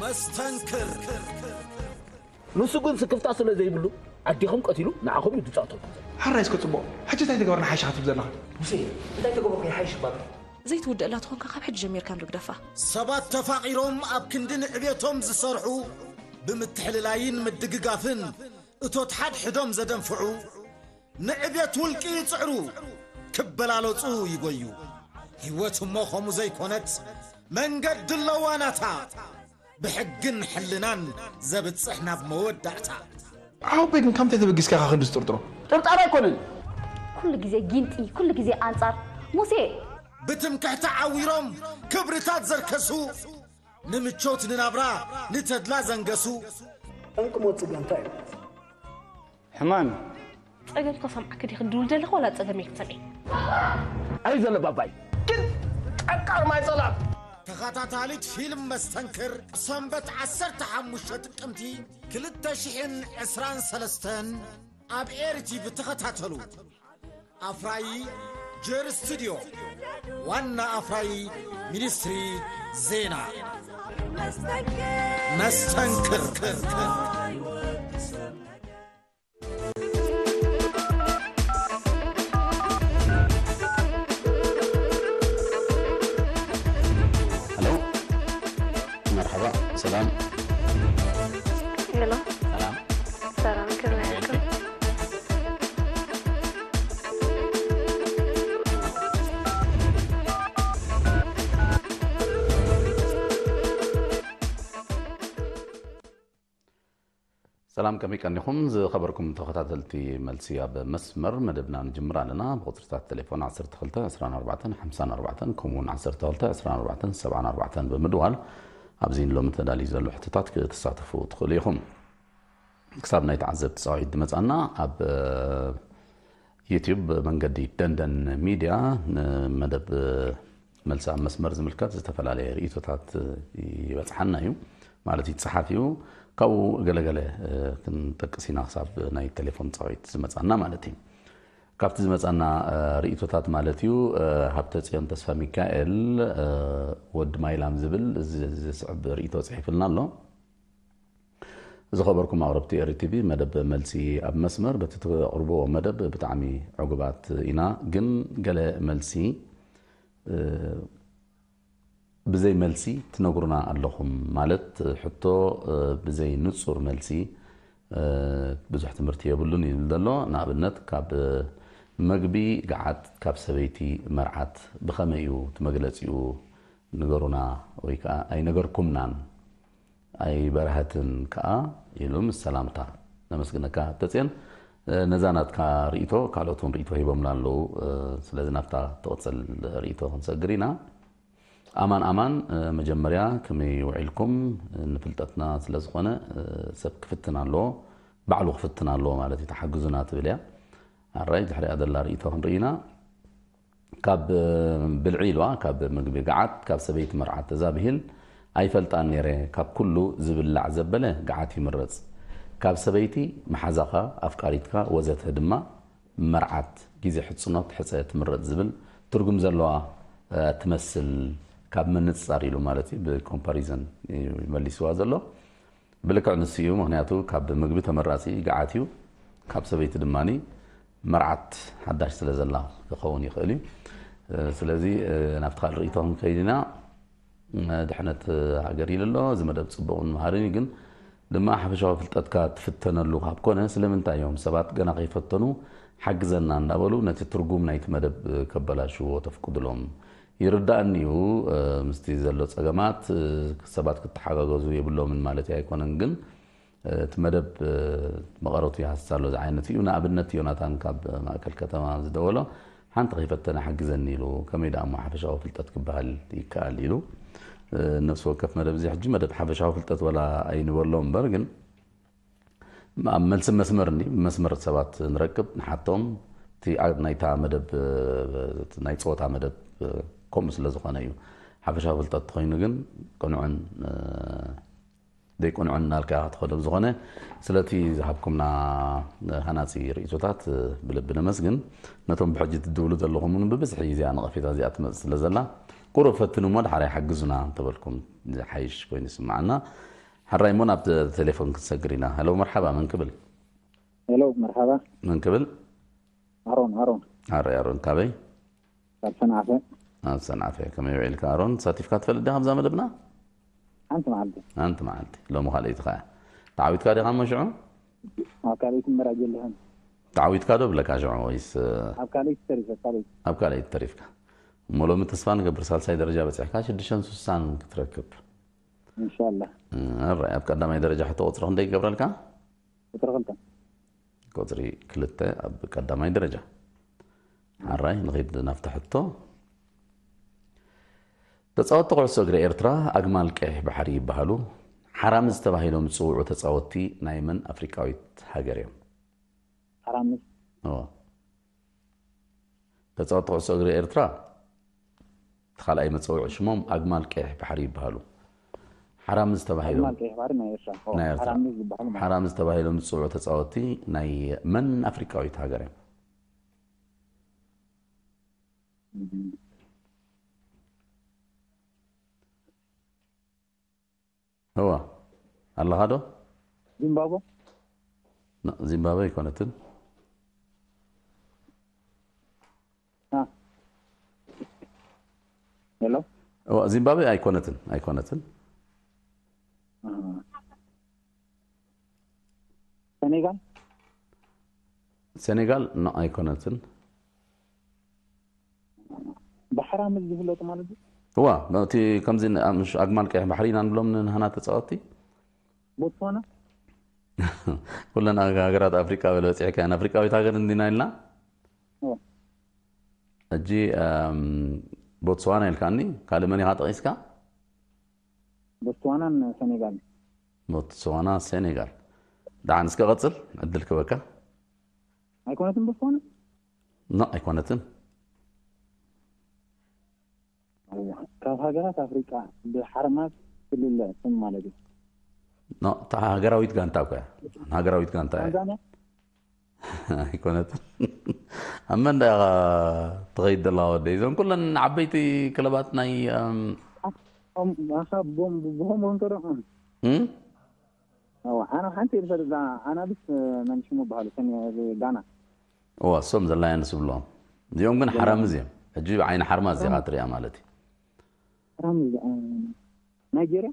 መስተንክር ንሱ ግን ስክፍታ ስለ ዘይብሉ ኣዴኹም ቀቲሉ ንዓኹም እዩ ዝጻወተኩም ዘሎ። ሓራይ እስከ ጽቡቕ። ሕጂ እንታይ ተገበርና ሓይሻ ክትብል ዘለኻ? ሙሴ፣ እንታይ ተገበርኩ ይሓይሽ ባቢ? ዘይትውድእላ ተኾንካ ካብ ሕጂ ጀሚርካ ንዶ ግደፋ። ሰባት ተፋቒሮም ኣብ ክንዲ ንዕቤቶም ዝሰርሑ ብምትሕልላይን ምድግጋፍን እቶት ሓድሕዶም ዘደንፍዑ ንዕቤት ውልቂ ይጽዕሩ ክበላለጹ ይጎዩ። ህይወት እሞ ኸሙ ዘይኮነት መንገዲ ኣለዋ ናታ ብሕግን ሕልናን ዘብጽሕ ናብ መወዳእታ። ዓውበይ ግን ከምታይ ተበጊስካ ኢኻ ክንዲ ዝጥርጥሮ? ጥርጣር ኣይኮነን። ኩሉ ግዜ ጊንጢ ኩሉ ግዜ ኣንጻር ሙሴ ብትምክሕቲ ዓዊሮም ክብርታት ዘርከሱ ንምቾት ንናብራ ንተድላ ዘንገሱ ጠንቂ ሞት ጽገ እንታይ እዩ? ሕማን ጸገም ተሰምዓኪ ዲኺ ድውል ዘለኺ ዋላ ጸገም እየ ክትሰምዒ? ኣይ ዘለባባይ ግን ጠቃር ማይ ጸላም ተኸታታሊት ፊልም መስተንክር ሰንበት ዓሰርተ ሓሙሽተ ጥቅምቲ ክልተ ሽሕን ዕስራን ሰለስተን ኣብ ኤሪቲቪ ተኸታተሉ። ኣፍራዪ ጀር ስቱድዮ፣ ዋና ኣፍራዪ ሚኒስትሪ ዜና። መስተንክር ሄሎ፣ መርሓባ፣ ሰላም። ሄሎ፣ ሰላም። ሰላም፣ ከመይ ኣለኩም? ሰላም፣ ከመይ ቀኒኹም ዝኸበርኩም ተኸታተልቲ መልሲ ኣብ መስመር? መደብና ንጅምር ኣለና። ብቁጽርታት ቴሌፎን ዓሰርተ ክልተ ዕስራን ኣርባዕተን ሓምሳን ኣርባዕተን ከምኡውን ዓሰርተ ክልተ ዕስራን ኣርባዕተን ሰብዓን ኣርባዕተን ብምድዋል ኣብዚ ንሎሚ ተዳልዩ ዘሎ ሕቶታት ክትሳተፉ ትኽእሉ ኢኹም። ክሳብ ናይ ተዓዘብቲ ጻውዒት ዝመጻና ኣብ ዩቲዩብ ብመንገዲ ደንደን ሚድያ ንመደብ መልሲ ኣብ መስመር ዝምልከት ዝተፈላለየ ርእይቶታት ይበጽሓና እዩ፣ ማለት ይጸሓፍ እዩ። ካብኡ ገለገለ ክንጠቅስ ኢና ክሳብ ናይ ቴሌፎን ጻውዒት ዝመጻና ማለት እዩ። ካብቲ ዝመጻና ርእይቶታት ማለት እዩ። ሃብተ ጽዮን ተስፋ ሚካኤል፣ ወዲ ማይላም ዝብል እዚ ዝስዕብ ርእይቶ ጽሒፍልና ኣሎ። ዝኸበርኩም ኣቕረብቲ ኤሪ ቲቪ፣ መደብ መልሲ ኣብ መስመር በቲ ተቕርብዎ መደብ ብጣዕሚ ዕጉባት ኢና፣ ግን ገለ መልሲ ብዘይ መልሲ ትነግሩና ኣለኹም፣ ማለት ሕቶ ብዘይ ንጹር መልሲ ብዙሕ ትምህርቲ የብሉን ይብል ዘሎ። ንኣብነት ካብ መግቢ ገዓት ካብ ሰበይቲ መርዓት ብኸመይ እዩ እቲ መግለጺኡ ንገሩና ወይ ከዓ ኣይነገርኩምናን ኣይበርሀትን ከዓ ኢሉ ምስ ሰላምታ ነመስግነካ ተፅዮን። ነዛ ናትካ ርእይቶ ካልኦት እውን ርእይቶ ሂቦምና ኣለዉ። ስለዚ ናብታ ትቕፅል ርእይቶ ክንሰግር ኢና። ኣማን ኣማን መጀመርያ ከመይ ውዒልኩም? ንፍልጠትና ስለ ዝኾነ ሰብ ክፍትን ኣለዎ፣ ባዕሉ ክፍትን ኣለዎ ማለት እዩ። ተሓግዙና ትብል እያ። ኣራይ ድሕሪኣ ዘላ ርእይቶ ክንርኢ ኢና። ካብ ብልዒ ኢልዋ ካብ ምግቢ ገዓት ካብ ሰበይቲ መርዓት እዛ ብሂል ኣይፈልጣን ነይረ። ካብ ኩሉ ዝብላዕ ዘበለ ገዓት ይምረፅ። ካብ ሰበይቲ መሓዛኻ ኣፍቃሪትካ ወዘተ ድማ መርዓት ግዜ ሕፅኖት ሕፀ ትምረፅ ዝብል ትርጉም ዘለዋ ትመስል። ካብ ምንፅፃር ኢሉ ማለት እዩ፣ ብኮምፓሪዘን እዩ መሊስዋ ዘሎ። ብልክዕ ንሱ እዩ፣ ምኽንያቱ ካብ ምግቢ ተመራፂ ገዓት እዩ፣ ካብ ሰበይቲ ድማ መርዓት ሓዳሽ ስለ ዘላ ክኸውን ይኽእል እዩ። ስለዚ ናብቲ ካልእ ርእይቶ ክንከይድ ኢና። ድሕነት ሃገር ኢሉ ኣሎ። እዚ መደብ ፅቡቕን መሃርን እዩ፣ ግን ድማ ሓፈሻዊ ፍልጠትካ ትፍተነሉ ካብ ኮነ ስለምንታይ እዮም ሰባት ገና ከይፈተኑ ሓግዘና እንዳበሉ ነቲ ትርጉም ናይቲ መደብ ከበላሽዎ ተፍቅድሎም? ይርዳእኒ እዩ ምስቲ ዘሎ ጸገማት ሰባት ክተሓጋገዙ የብሎምን ማለት ኣይኮነን፣ ግን እቲ መደብ መቐረቱ ይሃስስ ኣሎ ዝዓይነቱ እዩ። ንኣብነት ዮናታን ካብ ማእከል ከተማ ዝደወሎ ሓንቲ ከይፈተነ ሓግዘኒ ኢሉ፣ ከመይ ደኣ እሞ ሓፈሻዊ ፍልጠት ክበሃል ይከኣል ኢሉ። ነፍሲ ወከፍ መደብ እዚ ሕጂ መደብ ሓፈሻዊ ፍልጠት ወላ ኣይንበሎ እምበር ግን ኣብ መልሲ መስመር እንዲ መስመር ሰባት ንረክብ ንሓቶም እቲ ናይታ መደብ ናይ ፀወታ መደብ ከምኡ ስለ ዝኾነ እዩ። ሓፈሻዊ ፍልጠት ተኮይኑ ግን ቅኑዕን ዘይቅኑዕን እናልካ ክትኸዶ ብዝኾነ ስለቲ ዝሃብኩምና ሃናፂ ርእይቶታት ብልቢ ነመስግን። ነቶም ብሕጂ ትድውሉ ዘለኹም እውን ብብዝሒ እዚኣ ነቐፌታ እዚኣ ትመፅእ ስለ ዘላ ቁሩብ ፈትኑ እሞ ድሓር ሓግዙና እንተበልኩም ዝሓይሽ ኮይኑ ይስምዓና። ሕራይ እሞ ናብ ቴሌፎን ክንሰግር ኢና። ሄሎ፣ መርሓባ፣ መን ክብል? ሄሎ፣ መርሓባ። መን ክብል? ኣሮን፣ ኣሮን። ኣረ ኣሮን፣ ካበይ? ካብ ሰንዓፈ። ኣብ ሰንዓፈ። ከመይ ውዒልካ ኣሮን? ተሳቲፍካ ትፈልጥ ዲኻ ኣብዛ መደብና? ሓንቲ መዓልቲ። ሓንቲ መዓልቲ። ሎሚ ካልኣይቲ ኸዓ። ተዓዊትካ ዲኻ እሞ ሽዑ? ኣብ ካልኣይቲ መራጅ የለህን። ተዓዊትካ ዶ ብለካ ሽዑ ወይስ? ኣብ ካልኣይቲ ተሪፈ፣ ካልኣይቲ። ኣብ ካልኣይቲ ተሪፍካ። እሞ ሎሚ ተስፋ ንገብር ሳልሳይ ደረጃ በፂሕካ ሽዱሽተን ስሳን ክትረክብ። ኢንሻላህ። ኣራይ፣ ኣብ ቀዳማይ ደረጃ ሕቶ ቁፅሪ ክንደይ ክገብረልካ? ቁፅሪ ክልተ። ቁፅሪ ክልተ ኣብ ቀዳማይ ደረጃ። ኣራይ፣ ንኸይድ ናብቲ ሕቶ። ተፃወትቲ ኩዕሶ እግሪ ኤርትራ ኣግማል ቀይሕ ባሕሪ ይበሃሉ። ሓራምዝ ተባሂሎም ዝፅውዑ ተፃወትቲ ናይ መን ኣፍሪቃዊት ሃገር እዮም? ሓራምዝ። እዎ። ተፃወትቲ ኩዕሶ እግሪ ኤርትራ እቲ ካልኣይ መፀውዒ ሽሞም ኣግማል ቀይሕ ባሕሪ ይበሃሉ። ሓራምዝ ተባሂሎም ኣግማል ቀይሕ ባሕሪ ናይ ኤርትራ። እዎ፣ ናይ ኤርትራ። ሓራምዝ ዝበሃሉ ማለት። ሓራምዝ ተባሂሎም ዝፅውዑ ተፃወትቲ ናይ መን ኣፍሪቃዊት ሃገር እዮም? እዋ፣ ኣለኻ ዶ? ዚምባብወ። ና፣ ዚምባብወ ኣይኮነትን። አ። ሄሎ። እዋ፣ ዚምባብወ ኣይኮነትን፣ ኣይኮነትን። አ። ሰኔጋል። ሴኔጋል ኖ ኣይኮነትን። ብሓራምዝ ዝፍለጡ ማለት እዩ። እዋ፣ እቲ ከምዚ ን-፣ ኣምሽ-፣ ኣግማል ቀይሕ ባሕሪ ኢና ንብሎም ንህና ተጻወትቲ። ቦትስዋና። ኩለን ሃገራት ኣፍሪቃ በለ በጺሕካ እየን። ኣፍሪቃዊት ሃገር እንዲና ኢልና። እዋ። ሕጂ፣ ኣም፣ ቦትስዋና ኢልካኒ፣ ካልእ መን ኢኻ ጠቒስካ? ቦትስዋናን ሴኔጋል። ቦትስዋና፣ ሴኔጋል። ደሓን እስከ ቀጽል፣ ዕድል ክበካ። ኣይኮነትን ቦትስዋና? ኖ፣ ኣይኮነትን። እዋ። ካብ ሃገራት ኣፍሪቃ ብሓርማዝ ክልለ ስም ማለት እዩ። ኖ፣ እታ ሃገራዊት ጋንታ እኮ እያ። ሃገራዊት ጋንታ እያ። ታንዛንያ? ኣይኮነትን። ኣብ መን ደኣ ትኸይድ ዘለኻ ወደይ? እዞም ኩለን ዓበይቲ ክለባት ናይ፣ እም፣ ኣም-፣ ኣኻ ቦም-፣ ብሆም ወንከዶ? እም? እዋ፣ ኣና ሓንቲ እየ ዝፈልጥ፣ እዛ ኣናብስ መን ሽሙ በሃሉ፣ ሰን-፣ ጋና። እዋ፣ እሶም ዘላየን ስብሎም። እዚኦም ግን ሓራምዝ እዮም። ሕጂ ዓይኒ ሓርማዝ እዚኻ ትሪኣ ማለት እዩ። ሓራምዝ፣ እ፣ ናይጄርያ?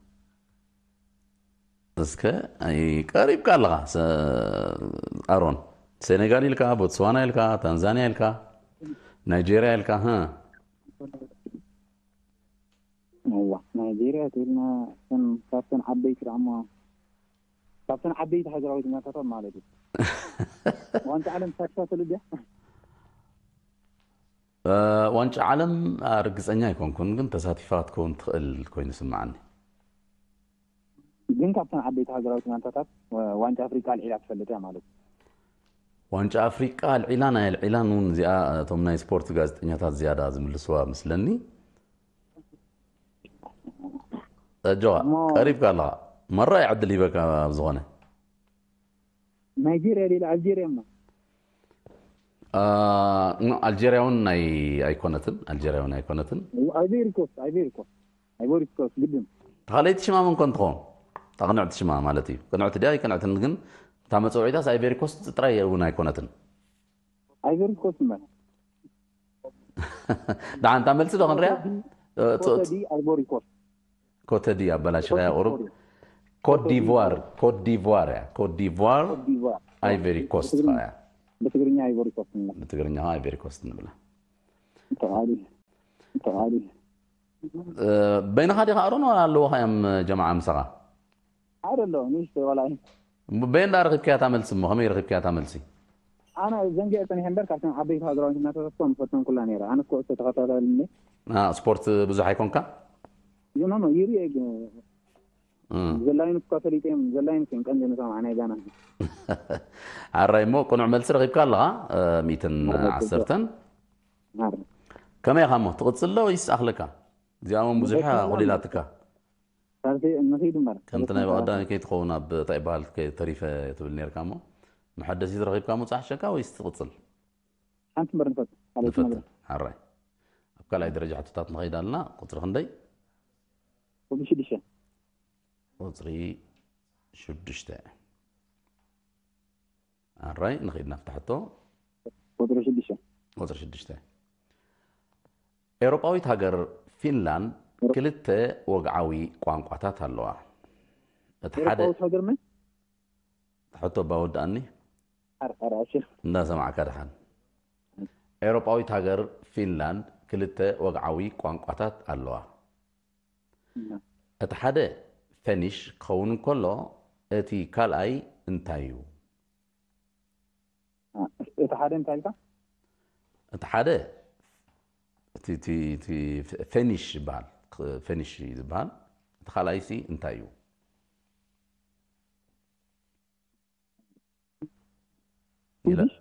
እስከ፣ ኣይ፣ ቀሪብካ ኣለኻ፣ ሰ-፣ ኣሮን። ሴኔጋል ኢልካ፣ ቦትስዋና ኢልካ፣ ታንዛንያ ኢልካ፣ ናይጄርያ ኢልካ፣ ህ። እዋ፣ ናይጄርያ ትብልና፣ እተን፣ ካብተን ዓበይቲ ደኣ እሞ፣ ካብተን ዓበይቲ ሃገራዊት ጋንታታት ማለት እዩ። ዋንጫ ዓለም ተሳቲፋትሉ ድያ? እ፣ ዋንጫ ዓለም፣ አ፣ ርግጸኛ ኣይኮንኩን፣ ግን ተሳቲፋ ክትከውን ትኽእል ኮይኑ ይስምዓኒ። ግን ካብተን ዓበይቲ ሃገራዊት ጋንታታት፣ ዋ-፣ ዋንጫ ኣፍሪቃ ኣልዒላ ትፈልጥ እያ ማለት እዩ። ዋንጫ ኣፍሪቃ ኣልዒላን ኣየልዒላን እውን እዚኣ እቶም ናይ ስፖርት ጋዜጠኛታት ዝያዳ ዝምልስዋ መስለኒ። ኣጆኻ፣ እሞ ቀሪብካ ኣለኻ። መራይ ዕድል ሂበካ ኣብ ዝኾነ። ናይጄርያ ሌላ ኣልጄርያ እሞ። አ፣ ኖ፣ ኣልጄርያ እውን ናይ ኣይኮነትን፣ ኣልጄርያ እውን ኣይኮነትን። ኣይቬሪ ኮስት፣ ኣይቬሪ ኮስት፣ ኣይቮሪ ኮስት ግድን። ተኻለይቲ ሽማ መን ኮን ትኸውን? እታ ቅንዕቲ ሽማ ማለት እዩ። ቅንዕቲ ድያ ኣይቅንዕትን ግን እታ መጸውዒታስ ኣይቬሪ ኮስት ጥራይ እውን ኣይኮነትን። ኣይቨሪ ኮስት እምበር። ደሓን እታ መልሲ ዶ ክንሪኣ? እ፣ ፅ-፣ ኮተዲ ኣይቮሪ ኮስት። ኮተዲ ኣበላሽኻያ ቁሩብ። ኮተዲ። ኮት ዲቯር፣ ኮት ዲቯር እያ። ኮት ዲቯር ኮት ዲቯር። ኣይቨሪ ኮስት እያ። ብትግርኛ ኣይቮሪ ኮስት እምበር። ብትግርኛ ከዓ ኣይቨሪ ኮስት ንብላ። ተባሂሉ። ተባሂሉ። እ፣ በይንኻ ዲኻ ኣሮን ዋላ ኣለዎ ኸዮም ጀማዓ ምሳኻ? ኣይደለኹ፣ ንእሽተይ ቆልዓ እየ። በየን ደኣ ረኺብካያ እታ መልሲ እሞ? ከመይ ረኺብካያ እታ መልሲ? ኣነ ዘንጊዐ ጸኒሐ እምበር ካብተን ዓበይቲ ሃገራዊት እናተሳተፍኩ ምፈተን ኩላ ነይረ። ኣነ እኮ እሱ ተኸታታሊ እምኒ። አ፣ ስፖርት ብዙሕ ኣይኮንካ? ኖ፣ ኖ፣ ይርኤ ግን እ። ዘላይንስ እኳ ፈሊጠ እዮም፣ ዘላይንስ እዮም ቀንዲ ንሰማዕ ናይ ጋና። ኣራይ እሞ ቅኑዕ መልሲ ረኺብካ ኣለኻ፣ እ፣ ሚእትን ዓሰርተን። ማር። ከመይ ኢኻ እሞ? ትቕጽል ዶ ወይስ ኣኽለካ? እዚኣ እውን ብዙሕ ንቕጽል ኣኹሊላትካ። ሳልሰይ ንኺድ እምበር። ከምቲ ናይ ብቐዳሚ ከይትኸውን ኣብ እንታይ ይበሃል ከ-፣ ተሪፈ ትብል ነርካ እሞ፣ መሐደሲት ረኺብካ ምውጻእ ሓሸካ ወይስ ትቕጽል? ሓንቲ እምበር ንፈት። ካልኦት ንፈትን። ነገር። ሓራይ። ኣብ ካልኣይ ደረጃ ሕቶታት ንኸይድ ኣለና። ቁፅሪ ክንደይ? ቁፅሪ ሽዱሽተ። ቁፅሪ ሽዱሽተ። ኣራይ ንኸይድ ናብቲ ሕቶ። ቁፅሪ ሽዱሽተ። ቁፅሪ ሽዱሽተ። ኤውሮጳዊት ሃገር ፊንላንድ ክልተ ወግዓዊ ቋንቋታት ኣለዋ። እቲ ሓደ ኤውሮጳዊት ሃገር መን? ሕቶ ባወድኣኒ ኣርኣሽ እንዳሰማዕካ ድሓን። ኤውሮጳዊት ሃገር ፊንላንድ ክልተ ወግዓዊ ቋንቋታት ኣለዋ። እቲ ሓደ ፈኒሽ ክኸውን እንከሎ እቲ ካልኣይ እንታይ እዩ? እቲ ሓደ እንታይ ኢልካ? እቲ ሓደ እቲ- እቲ- እቲ ፈኒሽ ይበሃል፣ ፈኒሽ እዩ ዝበሃል። እቲ ካልኣይሲ እንታይ እዩ? ኢለ- ስዊዲሽ?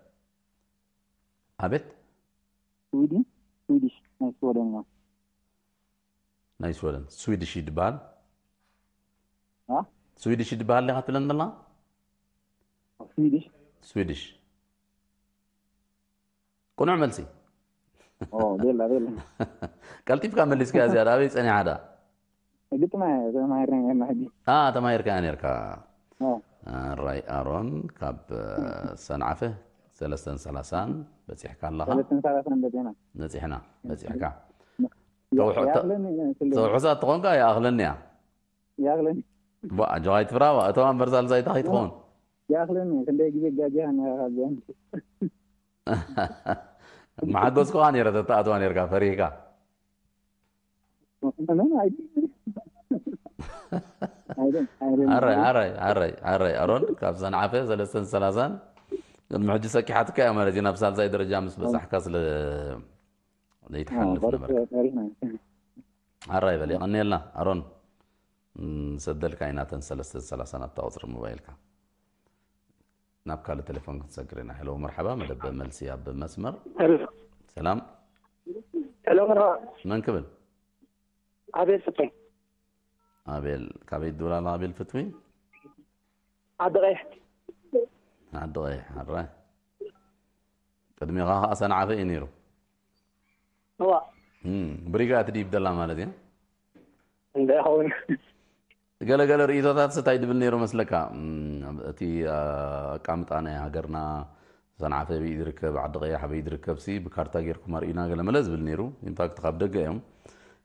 ኣቤት ስዊድን? ስዊዲሽ ናይ ስወደን ነው። ናይ ስወደን ስዊድሽ እዩ ዝበሃል። አ? ስዊድሽ እዩ ዝበሃል ዲኻ ትብለን ዘላ? ስዊዲሽ? ስዊድሽ። ቅኑዕ መልሲ። ኦ ቤላ ቤላ። ቀልጢፍካ መሊስካ እዚኣ ኣበይ ጸኒሓ ዳ? ግጥማ ተማሂርና ኔርና ሕጂ። አ ተማሂርካ ነርካ። ኦ ራይ ኣሮን ካብ ሰንዓፈ ሰለስተን ሰላሳን በጺሕካ ኣለኻ። ሰለስተን ሰላሳን በጺሕና። በጺሕና በጺሕካ። ተውሑ- ያክለኒ ስለ ተውሑሳ ትኾንካ ይኣኽለኒ እያ። ያክለኒ ባ ጆጋይ ትፍራዋ እቶም ኣንበርሳል ዛይታ ከይትኸውን ያክለኒ ክንደይ ግዜ ጋጊኻ ነኻ ዚያን መሓገዝኩኻ ነረ ተተኣትዋ ነርካ ፈሪህካ። ምን አይ አይደል አይደል ኣረይ ኣረይ ኣረይ ኣረይ ኣሮን ካብ ሰንዓፈ ሰለስተን ሰላሳን ቅድሚ ሕጂ ሰኪሓትካ እያ ማለት እዩ። ናብ ሳልሳይ ደረጃ ምስ በጻሕካ ስለ ዘይትሓልፍ ነበርካ። ኣራይ በል የቐንየልና ኣሮን። ሰደልካ ኢና ተን ሰለስተን ሰላሳን ኣብታ ቁፅሪ ሞባይልካ። ናብ ካልእ ቴሌፎን ክንሰግር ኢና። ሄሎ መርሓባ፣ መደብ መልሲ ኣብ መስመር። ሰላም። ሄሎ መርሓባ። መን ክብል? ኣቤል ፍትዊ። ኣቤል ካበይ ትብል ኣለኻ? ኣቤል ፍትዊ ዓዲ ቀይሕ። ዓዲ ቀይሕ። ኣራይ ቅድሚኻ ከዓ ሰንዓፈ እዩ ነይሩ። እዋ እም፣ ብሪጋ ትድይብ ደላ ማለት እዩ። እንታይ ይኸውን? ገለገለ ርእይቶታት እንታይ ድብል ነይሩ መስለካ? እም፣ እቲ አ፣ ኣቃምጣ ናይ ሃገርና ሰንዓፈ ኣበይ ዝርከብ፣ ዓዲ ቀያሕ ኣበይ ዝርከብ ሲ ብካርታ ጌርኩም ኣርእዩና ገለ መለ ዝብል ነይሩ። ኢንፋክት ካብ ደገ እዮም።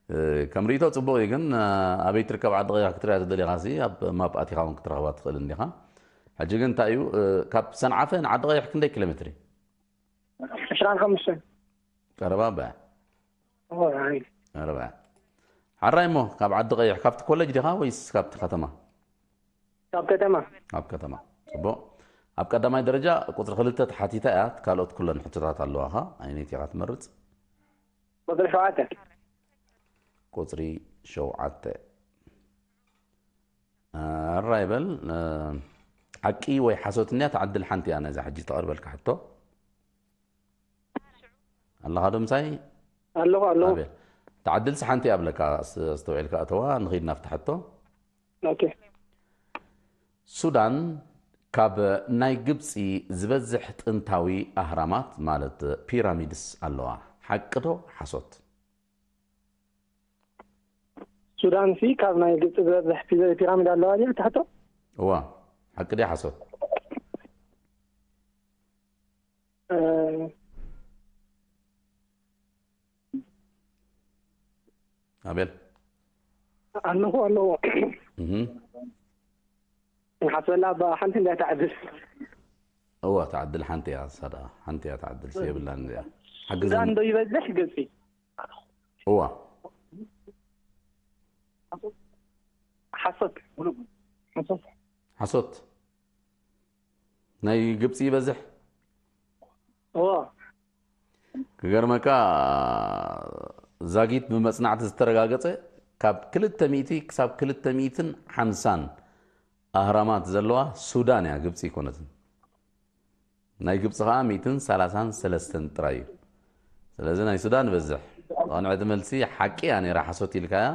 እ፣ ከም ርእይቶ ጽቡቕ እዩ፣ ግን አ፣ ኣበይ ትርከብ ዓዲ ቀያሕ ክትሪኣ ትደሊኻ ሲ ኣብ ማፕ ኣቲኻ እውን ክትረኽባ ትኽእል እንዲኻ። ሕጂ ግን እንታይ እዩ እ፣ ካብ ሰንዓፈ ንዓዲ ቀያሕ ክንደይ ኪሎ ሜትር እዩ? ዕስራን ሓሙሽተን። ቀረባ በ ኦራይ። ቀረባ። ሓራይ እሞ ካብ ዓዲ ቀይሕ ካብቲ ኮሌጅ ዲኻ ወይስ ካብቲ ከተማ? ካብ ከተማ። ካብ ከተማ። ጽቡቕ። ኣብ ቀዳማይ ደረጃ ቁፅሪ ክልተ ተሓቲታ እያ። ካልኦት ኩለን ሕቶታት ኣለዋኻ። ኣይነይቲ ኢኻ ትመርፅ? ቁፅሪ ሸውዓተ። ቁፅሪ ሸውዓተ። ኣራይ በል። እ፣ ሓቂ ወይ ሓሶት እንያ ትዓድል ሓንቲ እያ ነዛ ሕጂ ተቐርበልካ ሕቶ። ኣለኻ ዶ ምሳይ? ኣለኹ ኣለኹ። ኣቤል። ትዓድልሲ ሓንቲ እያ ብለካ፣ ኣስ-፣ ኣስተውዒልካ እተዋ፣ ንኺድ ናብቲ ሕቶ። ኦኬ። ሱዳን ካብ ናይ ግብፂ ዝበዝሕ ጥንታዊ ኣህራማት ማለት ፒራሚድስ ኣለዋ። ሓቂ ዶ ሓሶት? ሱዳን ሲ ካብ ናይ ግብፂ ዝበዝሕ ፒ- ፒራሚድ ኣለዋ ድያ ትሕቶ? እዋ፣ ሓቂ ድያ ሓሶት? እ፣ ኣቤል። ኣለኹ ኣለኹ። እህም። ንሓስበላ ባ ሓንቲ እንዳ ትዓድል። እዋ፣ ትዓድል ሓንቲ እያ፣ እሳ ደኣ ሓንቲ እያ ትዓድል፣ የብላን እዚኣ። ሓግዝ። ሱዳን ዶ ይበዝሕ ግብፂ? እዋ። ሓሶት። ሓሶት። ሓሶት። ናይ ግብፂ ይበዝሕ። እዎ። ክገርመካ፣ ዛጊት ብመፅናዕቲ ዝተረጋገፀ ካብ ክልተ ሚእቲ ክሳብ ክልተ ሚእትን ሓምሳን ኣህራማት ዘለዋ ሱዳን እያ፣ ግብፂ ኣይኮነትን። ናይ ግብፂ ከዓ ሚእትን ሰላሳን ሰለስተን ጥራይ እዩ። ስለዚ ናይ ሱዳን ይበዝሕ። ዝቐንዐ እቲ መልሲ ሓቂ እያ ነይራ፣ ሓሶት ኢልካያ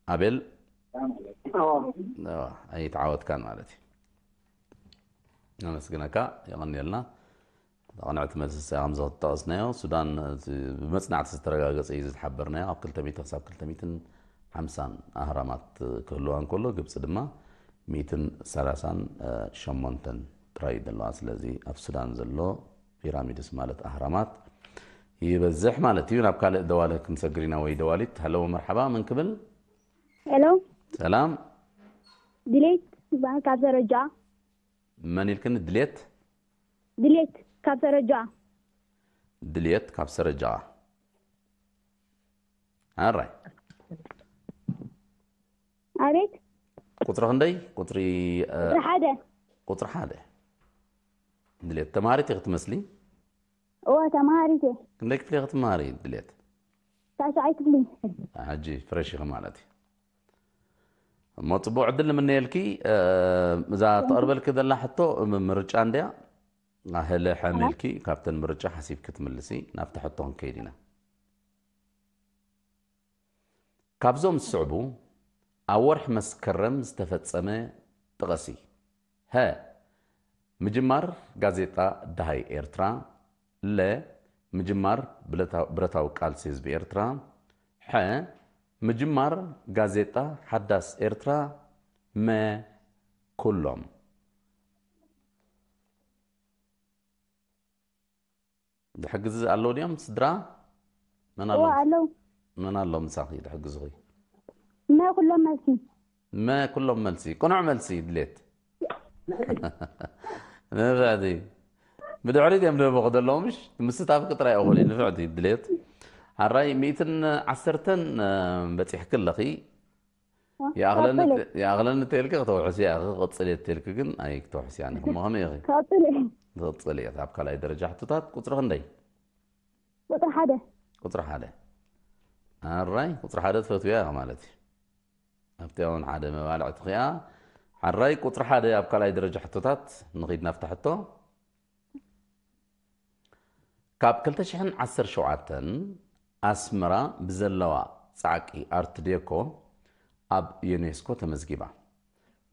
ኣቤል። እዎ። እዋ፣ ኣይተዓወትካን ማለት እዩ። ነመስግነካ፣ የቐንየልና። እታ ቅንዕቲ መልሲ እሳ ከም ዝጠቐስናዮ፣ ሱዳን እቲ ብመጽናዕቲ ዝተረጋገጸ እዩ ዝሓበርናዮ። ካብ ክልተ ሚእቲ ክሳብ ክልተ ሚእትን ሓምሳን ኣህራማት ክህልዋ እንከሎ፣ ግብጺ ድማ ሚእትን ሰላሳን ሸሞንተን ጥራይ እዩ ዘለዋ። ስለዚ ኣብ ሱዳን ዘሎ ፒራሚድስ ማለት ኣህራማት ይበዝሕ ማለት እዩ። ናብ ካልእ ደዋለ ክንሰግር ኢና ወይ ደዋሊት። ሃሎ መርሓባ፣ መን ክብል? ሄሎ፣ ሰላም። ድሌት ይበሃል ካብ ሰረጃ። መን ኢልክኒ? ድሌት? ድሌት ካብ ሰረጃ። ድሌት ካብ ሰረጃ። ኣራይ። ኣቤት። ቁጽሪ ክንደይ? ቁጽሪ እ፣ ቁጽሪ ሓደ። ቁጽሪ ሓደ። ድሌት ተማሃሪት ኢኺ ትመስሊ። እወ፣ ተማሃሪት እየ። ክንደይ ክፍሊ ኢኺ ትመሃሪ ድሌት? ታሽዓይ ክፍሊ። ሕጂ ፍሬሽ ኢኺ ማለት እዩ። እሞ ጽቡቕ ዕድል ንምነየልኪ። እ፣ እዛ ተቕርበልኪ ዘላ ሕቶ ም-፣ ምርጫ እንድያ። ኣህለ ሕም ኢልኪ ካብተን ምርጫ ሓሲብኪ ትምልሲ። ናብቲ ሕቶ ክንከይድ ኢና። ካብዞም ዝስዕቡ ኣብ ወርሒ መስከረም ዝተፈጸመ ጥቐሲ። ሀ፣ ምጅማር ጋዜጣ ደሃይ ኤርትራ። ለ፣ ምጅማር ብለታ-፣ ብረታዊ ቃልሲ ህዝቢ ኤርትራ። ሐ፣ ምጅማር ጋዜጣ ሓዳስ ኤርትራ። መ፣ ኩሎም። ዝሕግዝ ኣለዉ ድዮም ስድራ? መን ኣሎ? እወ፣ ኣለዉ። መን ኣሎ ምሳኺ ዝሕግዝኺ? መ ኩሎም መልሲ። መ ኩሎም መልሲ። ቅኑዕ መልሲ ድሌት። ንፍዕቲ። ብድሕሪት እዮም ደበኹ ዘለዉ፣ ምሽ? ምስታፍ ጥራይ እኹል እዩ። ንፍዕቲ ድሌት። ሓራይ ሚእትን ዓሰርተን፣ እ፣ በጺሕኪ ኣለኺ። ይኣኽለኒ፣ ይኣኽለኒ ተልኪ ክተውሕሲ እያ፣ ክቕጽል እየ ተልኪ ግን ኣይክተውሕሲ እያ። እሞ ከመይ ኢኺ? ክቕጽል እየ። ትቕጽል እየ። ኣብ ካልኣይ ደረጃ ሕቶታት ቁጽሪ ክንደይ? ቁጽሪ ሓደ። ቁጽሪ ሓደ። ኣራይ፣ ቁጽሪ ሓደ ትፈትውያ ኢኺ ማለት እዩ። ኣብቲ እውን ሓደ መባልዕቲ ኺኣ። ሓራይ፣ ቁጽሪ ሓደ ኣብ ካልኣይ ደረጃ ሕቶታት ንኺድ ናብታ ሕቶ። ካብ ክልተ ሽሕን ዓሰርተ ሸውዓተን ኣስመራ ብዘለዋ ጻዕቂ ኣርት ዴኮ ኣብ ዩኔስኮ ተመዝጊባ።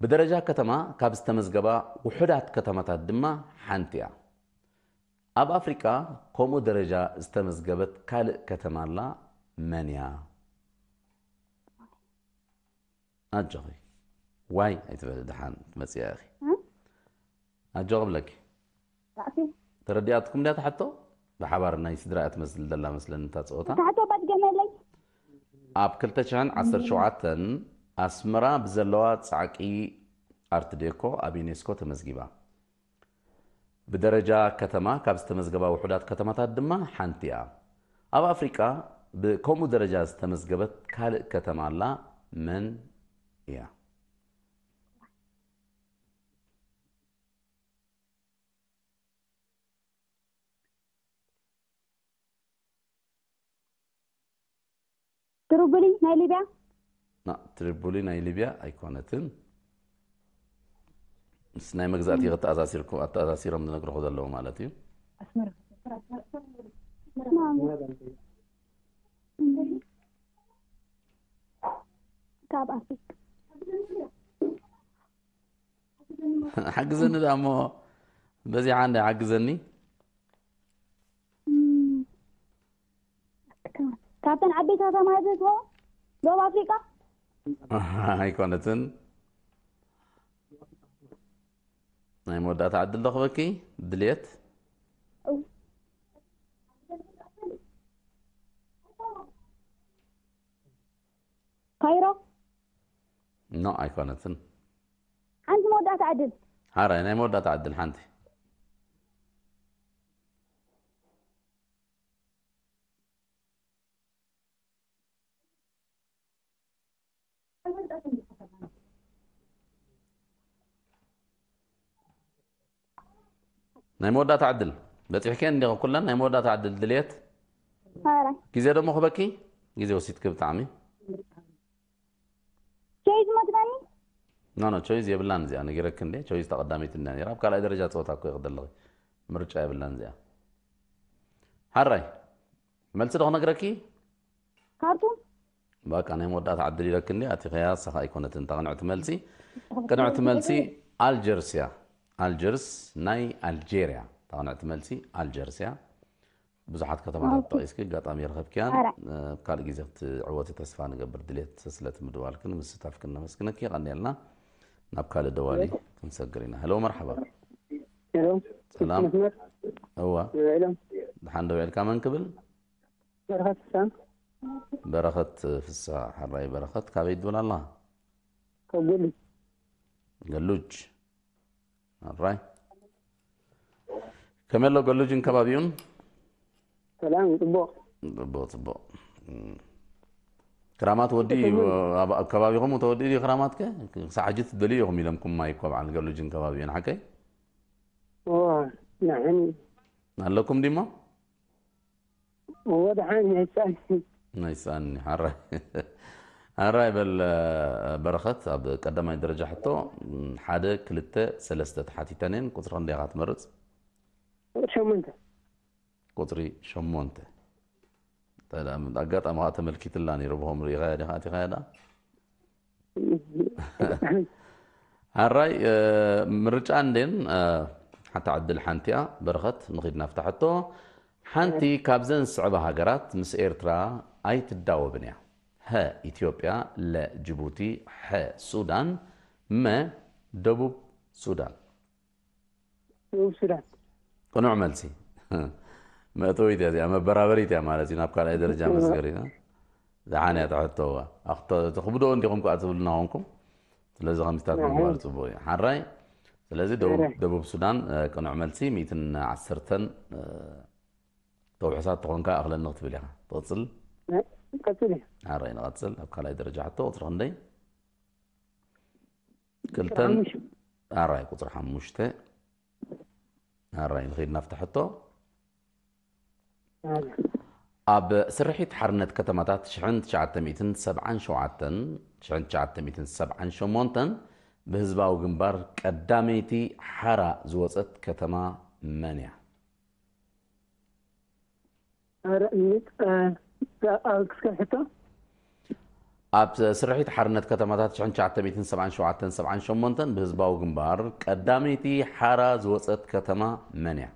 ብደረጃ ከተማ ካብ ዝተመዝገባ ውሑዳት ከተማታት ድማ ሓንቲ እያ። ኣብ ኣፍሪቃ ከምኡ ደረጃ ዝተመዝገበት ካልእ ከተማ ኣላ። መን እያ? ኣጆኺ። ዋይ ኣይትበሊ፣ ደሓን ትመጽያ ኢኺ። እ? ኣጆኺ ብለኪ። ጣዕሲ። ተረዲኣትኩም ድያ ትሓቶ? ብሓባር ናይ ስድራ እያ ትመስል ዘላ መስለኒ እታ ጸወታ። ታሕቶ ባድገመለይ። ኣብ ክልተ ሽሕን ዓሰርተ ሸውዓተን ኣስመራ ብዘለዋ ጻዕቂ ኣርት ዴኮ ኣብ ዩኔስኮ ተመዝጊባ። ብደረጃ ከተማ ካብ ዝተመዝገባ ውሑዳት ከተማታት ድማ ሓንቲ እያ። ኣብ ኣፍሪቃ ብከምኡ ደረጃ ዝተመዝገበት ካልእ ከተማ ኣላ። መን እያ? ትሪቡሊ ናይ ሊብያ። ና፣ ትሪቡሊ ናይ ሊብያ ኣይኮነትን። ምስ ናይ መግዛእቲ ከተኣሳሲርኩ-፣ ኣተኣሳሲሮም ዝነግርኹ ዘለዉ ማለት እዩ። ካብ ኣፍሪካ። ሓግዘኒ ደኣ እሞ በዚሓ እንዳ ሓግዘኒ። እም፣ ካብተን ዓበይቲ ከተማታት ትኸውን ደቡብ ኣፍሪቃ። ኣይኮነትን። ናይ መወዳእታ ዕድል ዶ ክበኪ? ድልየት? እው። ካይሮ። ኖ፣ ኣይኮነትን። ሓንቲ መወዳእታ ዕድል። ሓራይ ናይ መወዳእታ ዕድል ሓንቲ። ናይ መወዳእታ ዕድል በፂሕከ እንዲኹ ኩለን ናይ መወዳእታ ዕድል ድልየት። ሓራይ። ግዜ ደሞ ክበኪ ግዜ ወሲድኪ ብጣዕሚ። ቸይዝ መትበኒ። ኖ ኖ፣ ቾይዝ የብላን እዚኣ፣ ነጊረኪ እንዴ። ቾይዝ ተቐዳሚት እንዳ ነይራ፣ ኣብ ካልኣይ ደረጃ ፀወታ እኮ ይኽደለኺ፣ ምርጫ የብላን እዚኣ። ሓራይ፣ መልሲ ዶ ክነግረኪ? ካርቱም። በቃ ናይ መወዳእታ ዕድል ኢለኪ እንዴ፣ ኣቲኸያ፣ ንሳኻ ኣይኮነትን እታ ቅንዕቲ መልሲ። ቅንዕቲ መልሲ ኣልጀርስ እያ። ኣልጀርስ ናይ ኣልጄርያ። እታ ቅንዕቲ መልሲ ኣልጀርስ እያ። ብዙሓት ከተማታት ጠቒስኪ ኣጋጣሚ ይረኸብክያን። ኣብ ካልእ ግዜ ክትዕወቲ ተስፋ ንገብር። ድሌት ስለ እቲ ምድዋልክን ምስታፍክን ነመስግነኪ። የቐንየልና። ናብ ካልእ ደዋሊ ክንሰግር ኢና። ሄሎ፣ መርሓባ። ሄሎ፣ ሰላም። መስመር እዋ፣ ሄሎ፣ ደሓን ደው ኢልካ? መን ክብል? በረኸት ፍስሃ። በረኸት ፍስሃ። ሓራይ በረኸት፣ ካበይ ትብል ኣለኻ? ካብ ጎሊ። ገሉጅ። ሓራይ፣ ከመይ ኣሎ ገሉጅን ከባቢኡን? ሰላም፣ ጽቡቕ። ጽቡቕ፣ ጽቡቕ። እም። ክራማት ወዲ ኣብ ኣብ ከባቢኹም ተወዲ ድዩ ክራማትከ? ክሳዕ ሕጂ ትደልዩ ኢኹም ኢሎምኩም ማይ እኮ በዓል ገሉጅን ከባቢኡን፣ ሓቀይ? እዋ፣ ንሕን ኣለኩም ዲሞ? እዎ፣ ደሓን ይሕጻን። ናይ ሳኒ ሓራይ። ሓራይ በል በረኸት፣ ኣብ ቀዳማይ ደረጃ ሕቶ ሓደ ክልተ ሰለስተ ተሓቲተን እየን። ቁጽሪ ክንደይ ኢኻ ትመርጽ? ሸሞንተ። ቁጽሪ ሸሞንተ። ጠዳ-፣ ኣጋጣሚ ኸዓ ተመልኪትላ ነይሩ፣ ብኸም ርኢኻያ ዲኻ ኣቲኻያ ደኣ? ሓራይ፣ እ፣ ምርጫ እንዴን፣ እ፣ ሓታ ዕድል ሓንቲ እያ። በረኸት፣ ንኺድ ናብታ ሕቶ። ሓንቲ ካብዘን ዝስዕባ ሃገራት ምስ ኤርትራ ኣይትዳወብን እያ። ሀ ኢትዮጵያ፣ ለ ጅቡቲ፣ ሐ ሱዳን፣ መ ደቡብ ሱዳን። ደቡብ ሱዳን። ቅኑዕ መልሲ። መእተዊት እያ እዚኣ፣ መበራበሪት እያ ማለት እዩ ናብ ካልኣይ ደረጃ መስገሪና። ደሓን እያ ትሕተዋ። ኣኽተ-፣ ተኽብዶ እንዲኹም ከኣ ትብልና ኾንኩም። ስለዚ ከምዚታት ምግባር ጽቡቕ እዩ። ሓራይ። ስለዚ ደቡብ፣ ደቡብ ሱዳን፣ እ፣ ቅኑዕ መልሲ። ሚእትን ዓሰርተን፣ እ፣ ተውሕሳት ተኾንካ እኽለኒ ክትብል ኢኻ። ትቕጽል? ቀጽል እዩ። ሓራይ ንቐጽል። ኣብ ካልኣይ ደረጃ ሕቶ ቁጽሪ ክንደይ? ክልተን ሓሙሽተ። ኣራይ ቁጽሪ ሓሙሽተ። ኣራይ ንኸይድ ናብቲ ሕቶ። ኣብ ስርሒት ሓርነት ከተማታት ሽሕን ትሽዓተ ሚእትን ሰብዓን ሸውዓተን፣ ሽሕን ትሽዓተ ሚእትን ሰብዓን ሸሞንተን ብህዝባዊ ግንባር ቀዳመይቲ ሓራ ዝወጸት ከተማ መን እያ? ኧረ፣ እኒ-፣ እ፣ ኣብ ክስከ ሕቶ? ኣብ ስርሒት ሓርነት ከተማታት ሽሕን ትሽዓተ ሚእትን ሰብዓን ሸውዓተን ሰብዓን ሸሞንተን ብህዝባዊ ግንባር ቀዳመይቲ ሓራ ዝወጸት ከተማ መን እያ?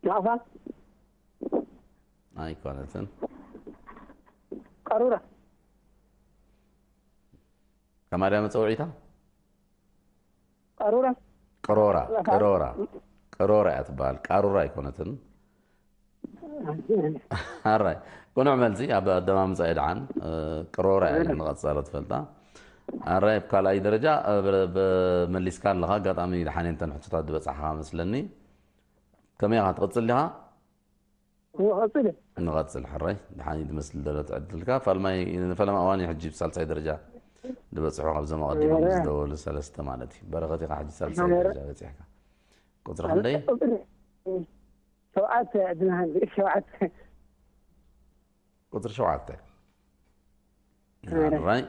ናቕፋ? ኣይኮነትን። ቀሩራ? ከማድያ መጸውዒታ? ቀሩራ? ቅሮራ፣ ቅሮራ። ቅሮራ እያ ትበሃል። ቃሩራ ኣይኮነትን። ኣራይ። ቅኑዕ መልሲ ኣብ ኣደማምጻ እዩ ደሓን። እ፣ ቅሮራ እያ ግን ንቐጻሎ ትፈልጣ። ኣራይ ኣብ ካልኣይ ደረጃ፣ እ፣ ብ-፣ ብ-፣ መሊስካ ኣለኻ። ኣጋጣሚ ደሓን እየን እተን ሕቶታት ዝበጻሕኻ መስለኒ። ከመይ ኢኻ ትቕጽል ዲኻ? እዎ፣ ቀጽል። ንቐጽል ሕራይ። ደሓን እዩ ዝመስል ዘሎ ትዕድልካ። ፋልማይ፣ ንፈለማ እዋን እዩ ሕጂ ብሳልሳይ ደረጃ ዝበጽሑ ካብዞም ኣቐዲሞም ዝደወሉ ሰለስተ ማለት እዩ። በረኸት ኢኻ ሕጂ ሳልሳይ ደረጃ በጺሕካ። ቁጽሪ ክንደይ? ቁጽሪ ሸውዓተ ዕድል ሃብ፣ ሸውዓተ። ቁጽሪ ሸውዓተ። ኣራይ።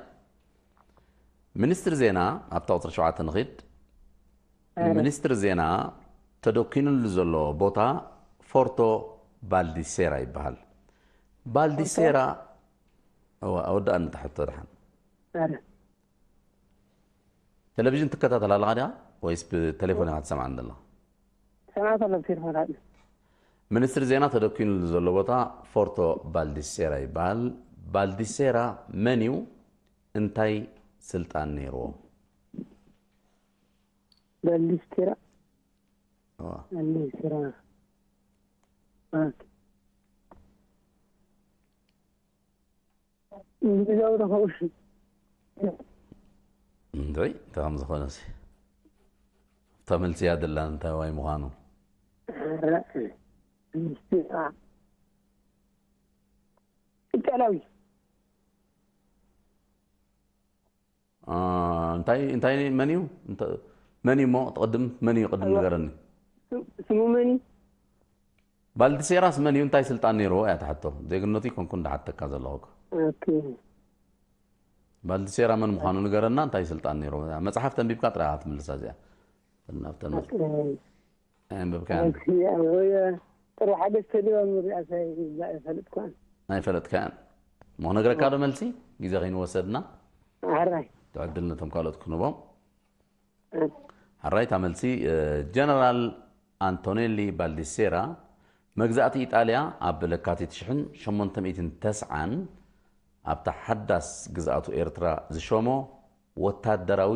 ሚኒስትሪ ዜና፣ ኣብታ ቁጽሪ ሸውዓተ ንኺድ። ሚኒስትሪ ዜና ተደኪኑሉ ዘሎ ቦታ ፎርቶ ባልዲሴራ ይበሃል። ባልዲሴራ፣ እዋ፣ ኣወዳእኒ እታ ሕቶ ደሓን። ቴሌቪዥን ትከታተል ኣለኻ ዲኻ ወይስ ብቴሌፎን ኢኻ ትሰምዓኒ ዘለኻ? ሰምዓ ከሎ ብቴሌፎን ራድዮ። ሚኒስትሪ ዜና ተደኪኑሉ ዘሎ ቦታ ፎርቶ ባልዲሴራ ይበሃል። ባልዲሴራ መን እዩ? እንታይ ስልጣን ነይርዎ? ባልዲስቴራ። እዋ። ባልዲስቴራ። ኦኬ። እንግሊዛዊ ዶ ከውሽ? እንታይ እንታይ ከም ዝኾነ ሲ እታ መልሲ እያ ደላ እንታይ ዋይ ምዃኑ። ኧረ፣ ባልዲስቴራ። ኢጣልያዊ። አ፣ እንታይ እንታይ መን እዩ? እንተ-፣ መን እዩ እሞ ትቕድም? መን እዩ ቅድም ንገረኒ። ስም-፣ ስሙ መን እዩ? ባልዲሴራስ መን እዩ? እንታይ ስልጣን ነይርዎ እያ እታ ሕቶ። ዜግነቱ ይኮንኩ እንዳሓተካ ዘለኹ እኮ። ኦኬ። ባልዲሴራ መን ምዃኑ ንገረና፣ እንታይ ስልጣን ነይርዎ? መጽሓፍ ተንቢብካ ጥራይ ኢኻ ትምልሳ እዚኣ። ናብተን መጽ-፣ ኣንብብካያን? ኦኬ፣ ወይ ጥሩ ሓደ ስተድዮ ምሪኣሳ ይዛእ ይፈልጥኳን። ኣይፈለጥካያን። እሞ ክነግረካ ዶ መልሲ? ግዜ ከይንወሰድና። ኣራይ። ዕድል ነቶም ካልኦት ክንቦም። ሕራይታ መልሲ፣ ጀነራል ኣንቶኔሊ ባልዲሴራ መግዛእቲ ኢጣልያ ኣብ ለካቲት ሽሕን ሸሞንተ ሚእትን ተስዓን ኣብታ ሓዳስ ግዝኣቱ ኤርትራ ዝሾሞ ወታደራዊ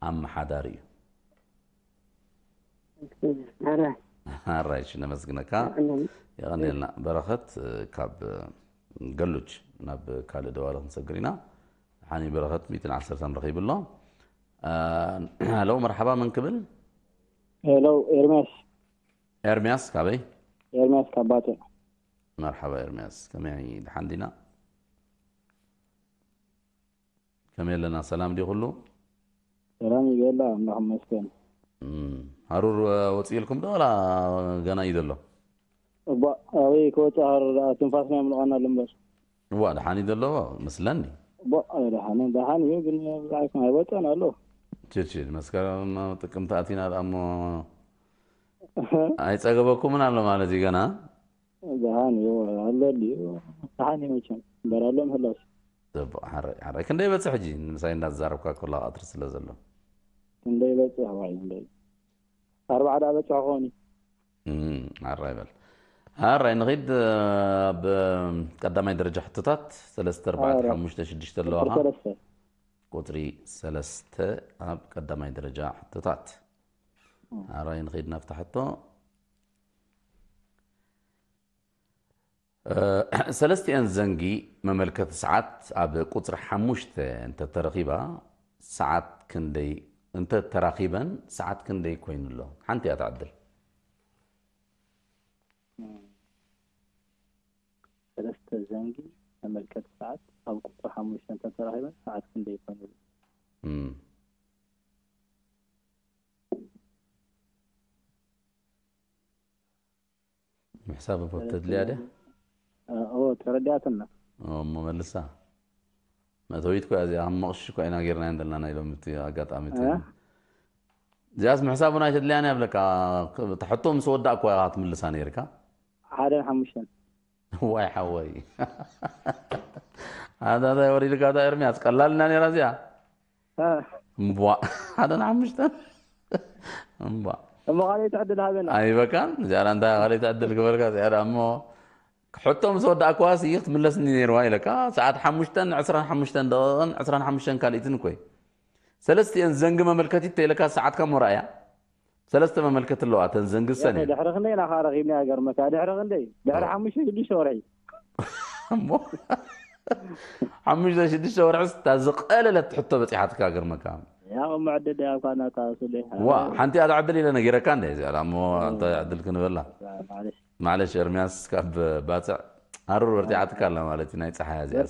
ኣመሓዳሪ እዩ። ኣራይ። ኣራይ፣ እሺ፣ ነመስግነካ። የቐንየልና። በረኸት፣ ካብ ገሉጅ ናብ ካልእ ደዋሊ ክንሰግር ኢና። ሓኒ በረኸት፣ ሚእትን ዓሰርተን ረኺቡ ኣሎ። ሄሎ፣ መርሓባ፣ መን ክብል? ሄሎ፣ ኤርሚያስ። ኤርሚያስ፣ ካበይ? ኤርሚያስ ካብ ባጽዕ። መርሓባ ኤርሚያስ፣ ከመይ፣ ደሓን ዲና? ከመይ ኣለና? ሰላም ድዩ ኩሉ? ሰላም ይበላ፣ ኣምላኽ ይመስገን። እም፣ ሃሩር ወፂእልኩም ዶ ዋላ ገና እዩ ዘሎ? እባ ኣበይ ክወፅእ ሃሩር ደኣ፣ ትንፋስና የምልቐና ኣሎ እምበር። እዋ፣ ደሓን እዩ ዘሎ መስለኒ። እባ ኣይደሓንን፣ ደሓን እዩ ግን ብዛዕባ ኣይወፀን ኣሎ። ችድ ችድ፣ መስከረም ጥቅምቲ ኣቲና ደኣ እሞ ኣይፀገበኩምን ኣሎ ማለት እዩ ገና። ደሓን እዩ ኣሎ ድዩ? ደሓን እዩ መቸም እምበር ኣሎ ምህላውስ። ጽቡቕ፣ ሓራይ፣ ሓራይ። ክንደይ በጽሕ ሕጂ? ምሳይ እንዳተዛረብካ ከሎ ቀትሪ ስለ ዘሎ። ክንደይ በጽሕ ዋይ፣ ክንደይ? ኣርባዓ ደኣ በጽሕ ክኸውን እዩ። እም፣ ሓራይ በል። ሓራይ ንኺድ፣ ኣብ ቀዳማይ ደረጃ ሕቶታት ሰለስተ፣ ኣርባዕተ፣ ሓሙሽተ፣ ሽዱሽተ ኣለዋኻ። ሰለስተ። ቁጽሪ ሰለስተ ኣብ ቀዳማይ ደረጃ ሕቶታት። ሓራይ ንኺድ ናብታ ሕቶ። ሰለስቲኤን ዘንጊ መመልከቲ ሰዓት ኣብ ቁጽሪ ሓሙሽተ እንተተረኺባ ሰዓት ክንደይ፣ እንተተራኺበን ሰዓት ክንደይ ኮይኑ ኣሎ? ሓንቲ እያ ትዕድል። ሰለስተ ዘንጊ መመልከቲ ሰዓት ኣብ ቁጽሪ ሓሙሽተ እንተተራኺበን ሰዓት ክንደይ ኮይኑ ኣሎ? ምሕሳብ እኮ ተድልያ ድያ? እዎ፣ ተረዲኣትና። እሞ መልሳ። መእተዊት እኮ እዚኣ፣ ኣብ መቕሽ እኮ ኢና ጌርና ዘለና ናይ ሎሚ እቲ ኣጋጣሚ እቲ። እዚኣስ ምሕሳብ እውን ኣይተድልያን እያ ብለካ። እቲ ሕቶ ምስ ወዳእ እኮ ኢኻ ትምልሳ ነይርካ። ሓደን ሓሙሽተን። ዋይ ሓወይ። ኣታ እንታይ ወሪድካ እታ ኤርሚያስ? ቀላል እና ነይራ እዚኣ። እምቧ። ሓደን ሓሙሽተን። እምቧ። እሞ ካልኣይቲ ዕድል ሃበና። ኣይበቃን? እዚኣ እንታይ ካልኣይቲ ዕድል ግበርካ? እዚኣ ደኣ እሞ ሕቶ ምስ ወዳእኳስ ይኽ ትምለስኒ ነይርዋ ኢለካ። ሰዓት ሓሙሽተን ዕስራን ሓሙሽተን ደቂቕን ዕስራን ሓሙሽተን ካልኢትን እኮ እዩ። ሰለስቲኤን ዘንጊ መመልከቲት ተይለካ ሰዓትካ እሞ ራእያ። ሰለስተ መመልከቲ ኣለዋ፣ እተን ዘንጊ ሰን እየን። ድሕሪ ክንደይ ኢና ከኣ ረኺብናያ ገርመካ? ድሕሪ ክንደይ? ድሕሪ ሓሙሽተ ሽዱሽተ ወርሒ። እሞ ሓሙሽተ ሽዱሽተ ወርሒ ስታ ዝቐለለት ሕቶ በጺሓትካ ገርመካ። ያው መዕደድ ያው ካና ታሱለ። ዋ፣ ሓንቲ እያ ትዕድል ኢለ ነጊረካ እንደ እዚኣ እሞ፣ ኣንተ ዕድል ክንበላ። ማዕለሽ። ማዕለሽ ኤርሚያስ ካብ ባጽዕ ሃሩር በርቲዓትካ ኣላ ማለት እዩ፣ ናይ ጸሓያ እዚኣ።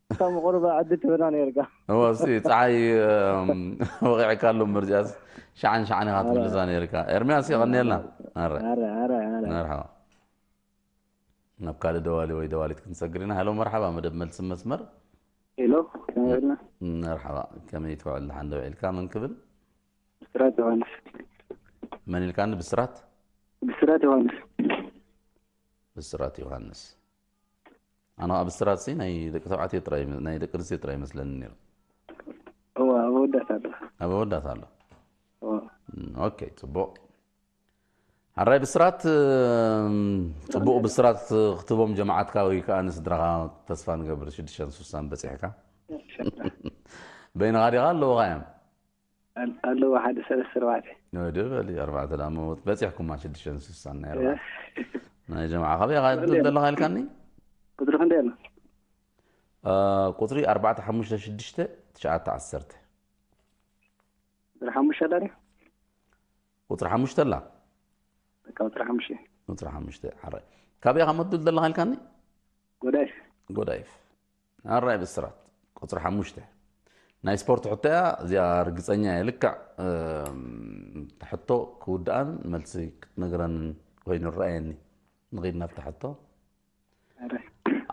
ከም ቁሩብ ዕድል ትህበና ነይርካ። እዎ፣ እስቲ ጸሓይ፣ እም፣ ወቒዕካ ኣሎ እምበር እዚኣስ ሸዓን ሸዓን ኢኻ ትምልሳ ነይርካ። ኤርሚያስ የቐንየልና። ኣረ። ኣረ፣ ኣረ፣ ኣረ። መርሓባ። ናብ ካልእ ደዋሊ ወይ ደዋሊት ክንሰግር ኢና። ሃሎ፣ መርሓባ፣ መደብ መልሲ መስመር። ሄሎ፣ ከመይ ኣላ? መርሓባ፣ ከመይ ትውዕል? ደሓን ዶ ውዒልካ? መን ክብል? ብስራት ዮሃንስ። መን ኢልካኒ? ብስራት? ብስራት ዮሃንስ። ብስራት ዮሃንስ። ኣነ ኸዓ ብስራት ሲ ናይ ደቂ ተባዕትዮ ጥራይ፣ ናይ ደቂ ኣንስትዮ ጥራይ ይመስለኒ ነይሩ። እዋ፣ ኣብ ኣወዳት ኣሎ። ኣብ ኣወዳት ኣሎ። እዋ። እም፣ ኦኬ፣ ጽቡቕ። ሓራይ ብስራት፣ እም፣ ጽቡቕ ብስራት ክትቦም ጀማዓትካ ወይ ከኣ ንስድራኻ ተስፋ ንገብር ሽዱሽተን ሱሳን በጺሕካ። በይንኻ ዲኻ ኣለውኻ እዮም? ኣል-፣ ኣለዎ ሓደ ሰለስተ ኣርባዕተ። ወዲ በሊ ኣርባዕተ ደኣ መውት በጺሕኩማ ሽዱሽተን ሱሳን ናይ ኣርባዕተ። ናይ ጀማዓ ካበይ ኢኻ ትብል ዘለኻ ኢልካኒ? ቁጽሪ ክንደይ ኣሎ? እ፣ ቁጽሪ ኣርባዕተ ሓሙሽተ ሽዱሽተ ትሽዓተ ዓሰርተ። ቁጽሪ ሓሙሽተ ኣላ ድያ? ቁጽሪ ሓሙሽተ ኣላ። በቃ ቁጽሪ ሓሙሽተ። ቁጽሪ ሓሙሽተ፣ ሓራይ። ካበይ ኢኻ መትብል ዘለኻ ኢልካኒ? ጎዳይፍ። ጎዳይፍ። ኣራይ ብስራት። ቁጽሪ ሓሙሽተ። ናይ ስፖርት ሕቶ እያ፣ እዚኣ ርግጸኛ እየ። ልክዕ፣ እም፣ ሕቶ ክውድኣን መልሲ ክትነግረን ኮይኑ ይረኣየኒ። ንኺድ ናብታ ሕቶ።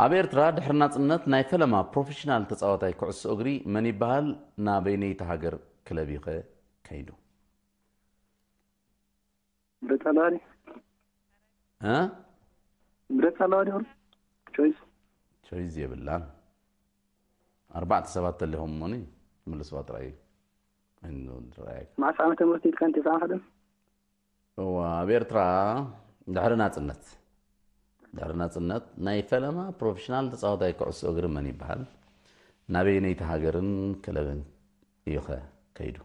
ኣብ ኤርትራ ድሕሪ ናጽነት ናይ ፈለማ ፕሮፌሽናል ተጻዋታይ ኩዕሶ እግሪ መን ይበሃል? ናበይነይቲ ሃገር ክለብ እዩ ከ ከይዱ? ምረጽ ኣለዋ ድዩ? እ? ምረጽ ኣለዋ ድዩ? ቾይስ? ቾይስ የብላን። ኣርባዕተ ሰባት ተሊኹም እሞኒ። ምልስዋ ጥራይ እዩ ዝረኣየካ። መዓስ ዓመተ ምህረት ኢልካ እንተ ዝኣኸለ? እዋ፣ ኣብ ኤርትራ ድሕሪ ናጽነት፣ ድሕሪ ናጽነት ናይ ፈለማ ፕሮፌሽናል ተጻዋታይ ኩዕሶ እግሪ መን ይበሃል? ናበየነይቲ ሃገርን ክለብን እዩኸ ከይዱ?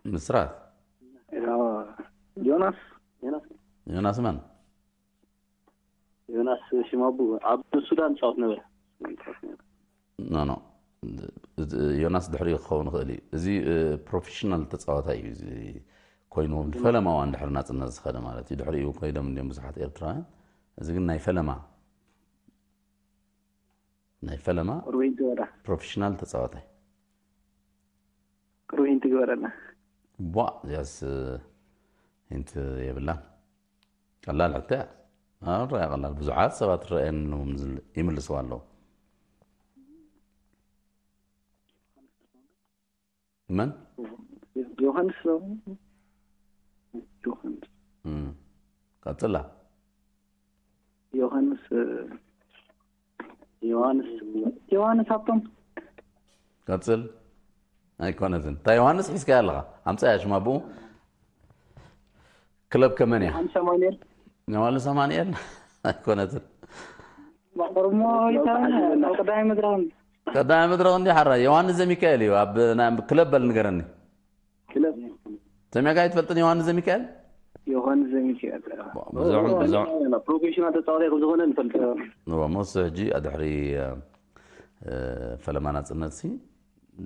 ምስራት። ዮናስ። ዮናስ። ዮናስ መን? ዮናስ ሽማቡ ኣብ ሱዳን ጻወት ነበረ። ኖ፣ ኖ። ዮናስ ድሕሪኡ ክኸውን ይኽእል እዩ። እዚ ፕሮፌሽናል ተጻዋታይ እዩ። እዚ ኮይኑ ፈለማ እዋን ድሕሪ ናጽነት ዝኸደ ማለት እዩ። ድሕሪኡ ኮይዶም እንዲዮም ብዙሓት ኤርትራውያን። እዚ ግን ናይ ፈለማ ናይ ፈለማ ቁሩብ ሂንት ግበራ። ፕሮፌሽናል ተጻዋታይ። ቁሩብ ሂንት ግበረና። ቧ፣ እዚኣስ ሂንት የብላን። ቀላል ሕቶ እያ። ኣረ፣ ቀላል። ብዙሓት ሰባት ረኣየን ይምልስዋ ኣለዉ። መን? ዮሃንስ ነው። ዮሃንስ። እም። ቀጽላ። ዮሃንስ፣ ዮሃንስ፣ ዮሃንስ ሃብቶም። ቀጽል። ኣይኮነትን። እንታይ ዮሃንስ ሒዝካዮ ኣለኻ? ኣምጻያ ሽማ ብኡ። ክለብ ከመን እያ? ዮሃንስ ኣማኑኤል። ዮሃንስ ኣማኑኤል? ኣይኮነትን። ማሕበርሞ ይታወና፣ ናብ ቀዳማይ መድረኽ። ቀዳማይ መድረኽ እንዲ ሓራ ዮሃንስ ዘሚካኤል እዩ። ኣብ ናይ ክለብ በል ንገረኒ። ክለብ። ሰሚዕካ ኣይትፈልጥን ዮሃንስ ዘሚካኤል? ዮሃንስ ዘሚካኤል። ብዙሕ፣ ብዙሕ። ፕሮፌሽናል ተጻዋታይ ከም ዝኾነ ንፈልጥ። እዎ፣ መወሰ ሕጂ ኣድሕሪ፣ እ፣ ፈለማ ናጽነት ሲ፣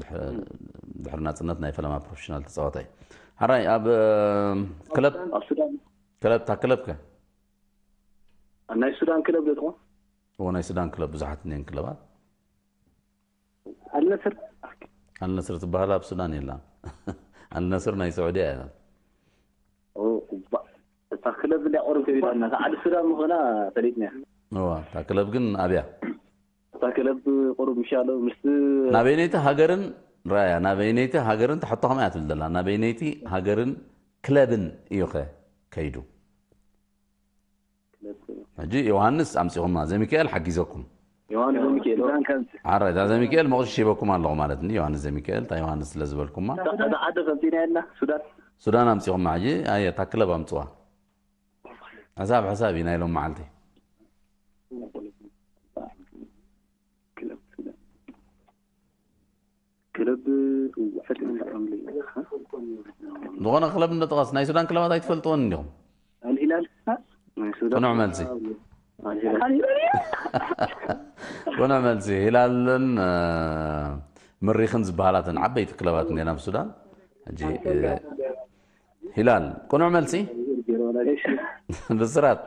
ድሕ-፣ ድሕሪ ናጽነት ናይ ፈለማ ፕሮፌሽናል ተጻዋታይ። ሓራይ፣ ኣብ፣ እ፣ ክለብ፣ ኣብ ሱዳን። ክለብ፣ እታ ክለብ ከ? ኣብ ናይ ሱዳን ክለብ ዶ ትኾን? እዎ፣ ናይ ሱዳን ክለብ ብዙሓት እኒአን ክለባት። ኣልነስር። ኣልነስር ትበሃል ኣብ ሱዳን የላን። ኣልነስር ናይ ስዑድያ እያ። ኦ፣ እባ። እታ ክለብ እንድያ ቁሩብ ከቢዳና። እታ ዓዲ ሱዳን ምዃና ፈሊጥና። እዋ፣ እታ ክለብ ግን ኣብያ? እታ ክለብ ቁሩብ ምሻሎ ምስ ናበይነይቲ ሃገርን፣ ራያ፣ ናበይነይቲ ሃገርን ትሕቶ ከመይ እያ ትብል ዘላ? ናበይነይቲ ሃገርን ክለብን እዩ ከ ከይዱ? ሕጂ ዮሃንስ ኣምጺኹማ፣ ዘሚካኤል ሓጊዘኩም። ዮሃንስ ዘሚካኤል። ሓራይ፣ እታ ዘሚካኤል መቕሽሽ ሂበኩም ኣለኹ ማለት እንዲ፣ ዮሃንስ ዘሚካኤል፣ እታ ዮሃንስ ስለ ዝበልኩማ። እታ፣ እታ ዓዲ ከምቲና የላ፣ ሱዳን። ሱዳን ኣምጺኹማ፣ ሕጂ ኣየ፣ እታ ክለብ ኣምጽዋ። ሕሳብ፣ ሕሳብ እዩ ናይ ሎም መዓልቲ። ክለብ፣ ክለብ። ክለብ፣ እዋ፣ ፈቲና እንዳዕምለይ። ዝኾነ ክለብ እንዶ ጥቐስ፣ ናይ ሱዳን ክለባት ኣይትፈልጥዎን እንዲኹም? ኣልሂላል። ናይ ሱዳን። ቅኑዕ መልሲ። ኣልሂላል። ቅኑዕ መልሲ። ሂላልን፣ እ፣ ምሪኽን ዝበሃላትን ዓበይቲ ክለባት እንዲና ኣብ ሱዳን። ሕጂ፣ እ፣ ሂላል፣ ቅኑዕ መልሲ። ብስራት።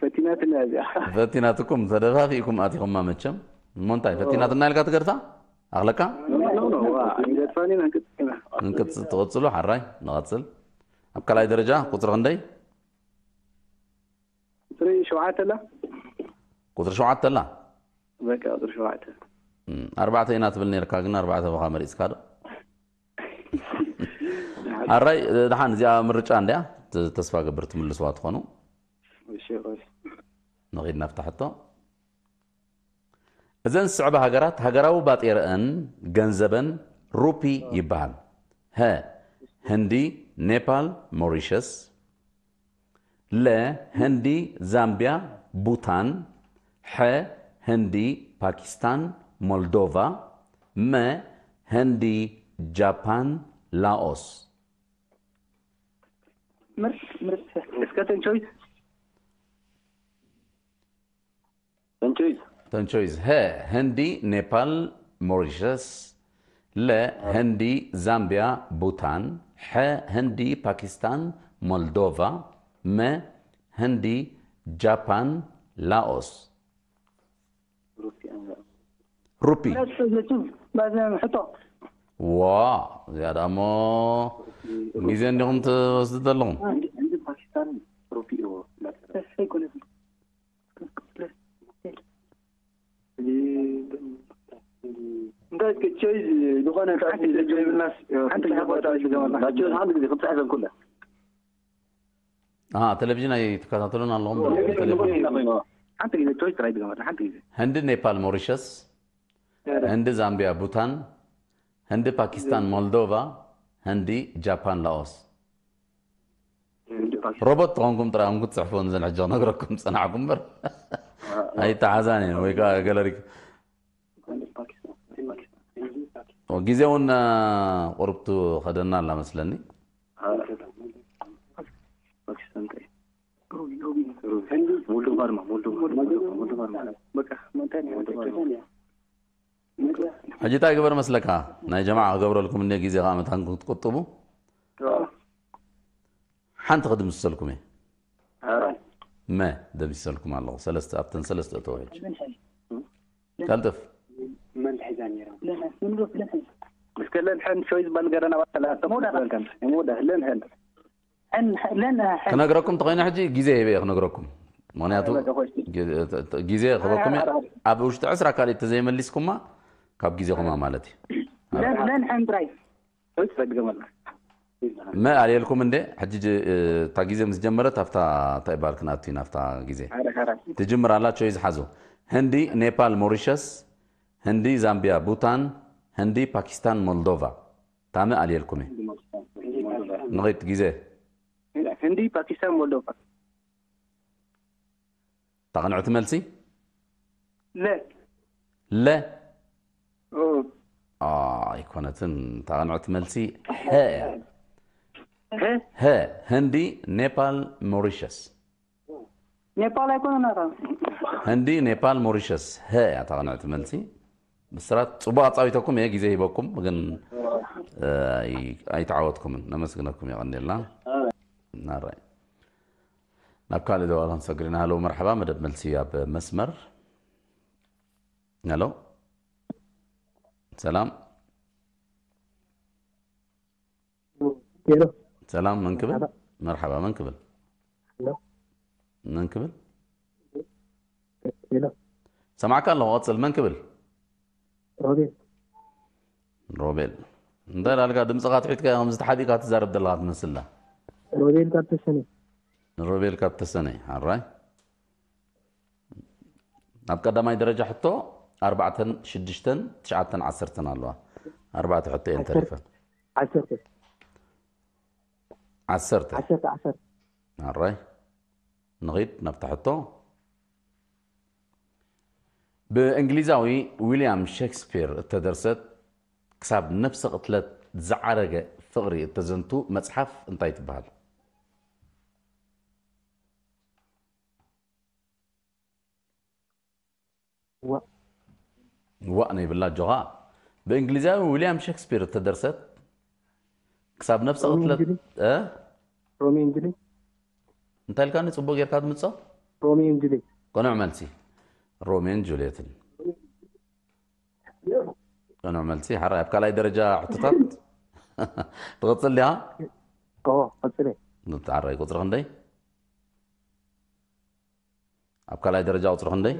ፈቲናትና እዚኣ። ፈቲናትኩም፣ ተደፋፊእኩም ኣቲኹማ መቸም። እሞ እንታይ፣ ፈቲናትና ኢልካ ትገድፋ? ኣኽለካ? ኖ፣ ኖ፣ ኖ፣ ዋ፣ ኣይገድፋንን፣ ኣይገድፋንን። እንቅጽ-፣ ትቕጽሉ፣ ሓራይ፣ ንቐጽል። ኣብ ካልኣይ ደረጃ፣ ቁጽሪ ክንደይ? ቁጽሪ ሸውዓተ ኣላ። ቁጽሪ ሸውዓተ ኣላ? በቃ፣ ቁጽሪ ሸውዓተ። እም፣ ኣርባዕተ ኢና ትብል ነርካ፣ ግን ኣርባዕተ ብኻ መሪጽካ ዶ? ኣራይ፣ ደሓን፣ እዚኣ ምርጫ እንድያ። ተ-፣ ተስፋ ገብር ትምልስዋ ትኾኑ። እሺ፣ ቆይ። ንኺድ ናብታ ሕቶ። እዘን ዝስዕባ ሃገራት ሃገራዊ ባጤረአን ገንዘበን ሩፒ ይበሃል። ሀ፣ ህንዲ፣ ኔፓል፣ ሞሪሸስ። ለ፣ ህንዲ፣ ዛምቢያ፣ ቡታን። ሐ፣ ህንዲ፣ ፓኪስታን፣ ሞልዶቫ። መ፣ ህንዲ፣ ጃፓን፣ ላኦስ። ምርጥ፣ ምርጥ። እስከ ተንቾይት። ተንቾይዝ። ተንቾይዝ። ሀ፣ ህንዲ፣ ኔፓል፣ ሞሪሸስ። ለ፣ ህንዲ፣ ዛምቢያ፣ ቡታን። ሐ፣ ህንዲ፣ ፓኪስታን፣ ሞልዶቫ። መ፣ ህንዲ፣ ጃፓን፣ ላኦስ። ሩፒ። ባዘን ሕቶ። ዋ፣ እዚኣ ደኣ እሞ ግዜ እንዲኹም ትወስዱ ዘለኹም። ህንዲ፣ ህንዲ፣ ፓኪስታን ሩፒ እዎ። ኣይኮነትን። ቾይስ ዝኾነ ሓንቲ ግዜ ጆይብናስ ሓንቲ ግዜ ሓንቲ ግዜ ክብፅሐ ዘንኩለ ቴሌቪዥን ኣይትከታተሉን ኣለኹም ቴሌቪዥን ሓንቲ ግዜ ቾይስ ጥራይ ድገመላ ሓንቲ ግዜ ህንዲ ኔፓል ሞሪሸስ ህንዲ ዛምቢያ ቡታን ህንዲ ፓኪስታን ሞልዶቫ ህንዲ ጃፓን ላኦስ ሮቦት ተኾንኩም ጥራይ ኣም ክትፅሕፉ ንዘን ሕጂ ክነግረኩም ዝፀናሕኩም እምበር ኣይተሓዛን እየን ወይ ከዓ ገለሪ ግዜ እውን ቁርብቱ ከደና ኣላ መስለኒ ሕጂ እንታይ ግበር መስለካ ናይ ጀማዓ ክገብረልኩም እኒ ግዜ ከዓ መታን ክትቁጥቡ ሓንቲ ክድምስሰልኩም እየ መ ደምሲሰልኩም ኣለኹ ሰለስተ ኣብተን ሰለስተ እተው ሕጂ ቀልጥፍ እስከ ለንሐን ሾይ ዝበል ገረና ባተላ ተሞዳ ለንሐን ክነግረኩም ተኮይነ ሕጂ ግዜ ሂበ እየ ክነግረኩም ምክንያቱ ግዜ ክበኩም ኣብ ውሽጢ ዕስራ ካልእ ተዘይመሊስኩማ ካብ ግዜኹማ ማለት እዩ ለንሐን ጥራይ መ ኣልየልኩም እንደ ሕጂ እታ ግዜ ምስ ጀመረት ኣብታ እንታይ ባል ክንኣቱ ኢና ኣብታ ግዜ ትጅምር ኣላ ቾይዝ ሓዙ ህንዲ ኔፓል ሞሪሸስ ህንዲ ዛምቢያ ቡታን ህንዲ ፓኪስታን ሞልዶቫ ታመ ኣልየልኩም ንኸይድ ግዜ ህንዲ ፓኪስታን ሞልዶቫ ታቕንዕቲ መልሲ ለ ለ ኣይኮነትን ታቕንዕቲ መልሲ ሀ ሀ ህንዲ ኔፓል ሞሪሸስ ኔፓል ኣይኮነ ናታ ህንዲ ኔፓል ሞሪሸስ ሀ እያ ታቕንዕቲ መልሲ ብስራት ፅቡቅ ኣፃዊተኩም እየ ግዜ ሂበኩም ግን ኣይተዓወትኩምን ነመስግነኩም የቀንየልና ናራይ ናብ ካልእ ደዋል ክንሰግር ኢና ሃለው መርሓባ መደብ መልሲ ኣብ መስመር ሄሎ ሰላም ሰላም መን ክብል መርሓባ መን ክብል መን ክብል ሰማዕካ ኣለኹ ቀፅል መን ክብል ሮቤል እንታይ ዳልካ ድምፅኻ ትሒትካ ከምዚ ተሓቢእካ ትዛረብ ዘለካ ትመስላ ሮቤል ካብ ተሰነ ሮቤል ካብ ተሰነ ሓራይ ኣብ ቀዳማይ ደረጃ ሕቶ ኣርባዕተን ሽዱሽተን ትሽዓተን ዓሰርተን ኣለዋ ኣርባዕተ ሕቶ እየን ተሪፈን ዓሰርተ ዓሰርተ ዓሰርተ ዓሰርተ ኣራይ ንኺድ ናብታ ሕቶ ብእንግሊዛዊ ዊልያም ሼክስፒር እተደርሰት ክሳብ ነፍሰ ቅትለት ዝዓረገ ፍቕሪ እተዘንቱ መጽሓፍ እንታይ ትበሃል? ዋእ ዋእ ነይብላ ኣጆኻ ብእንግሊዛዊ ዊልያም ሸክስፒር እተደርሰት ክሳብ ነፍሰ ቅትለት እ ሮሚዮን ጁልየት እንታይ ኢልካኒ ጽቡቅ ጌርካ ትምጾ ሮሚዮን ጁልየት ቅኑዕ መልሲ ሮሚዮን ጁልየትን ቅኑዕ መልሲ ሓራይ ኣብ ካልኣይ ደረጃ ሕቶታት ትቕጽል ዲኻ ኦ ቀጽለ ንትዓራይ ቁጽሪ ክንደይ ኣብ ካልኣይ ደረጃ ቁፅሪ ክንደይ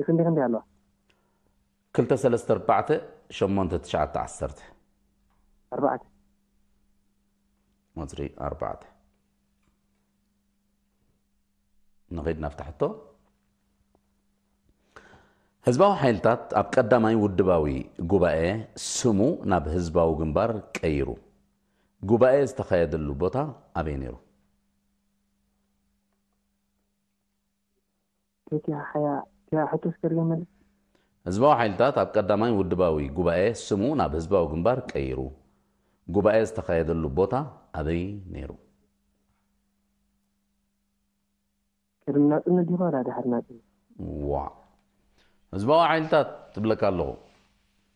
ክንደይ ክንደይ ኣለዋ ክልተ ሰለስተ ኣርባዕተ ሸሞንተ ትሽዓተ ዓሰርተ ኣርባዕተ ቁፅሪ ኣርባዕተ ንኸይድ ናብታ ሕቶ ህዝባዊ ሓይልታት ኣብ ቀዳማይ ውድባዊ ጉባኤ ስሙ ናብ ህዝባዊ ግንባር ቀይሩ ጉባኤ ዝተኻየደሉ ቦታ ኣበይ ነይሩ ከቲያ ሓያ ቲያ ሕቶ እስከ ድገመለይ ህዝባዊ ሓይልታት ኣብ ቀዳማይ ውድባዊ ጉባኤ ስሙ ናብ ህዝባዊ ግንባር ቀይሩ ጉባኤ ዝተኻየደሉ ቦታ ኣበይ ነይሩ ቅድሚ ናፅነት ዲባ ላ ድሓር ናፅነት ዋ ህዝባዊ ሓይልታት ትብለካ ኣለኹ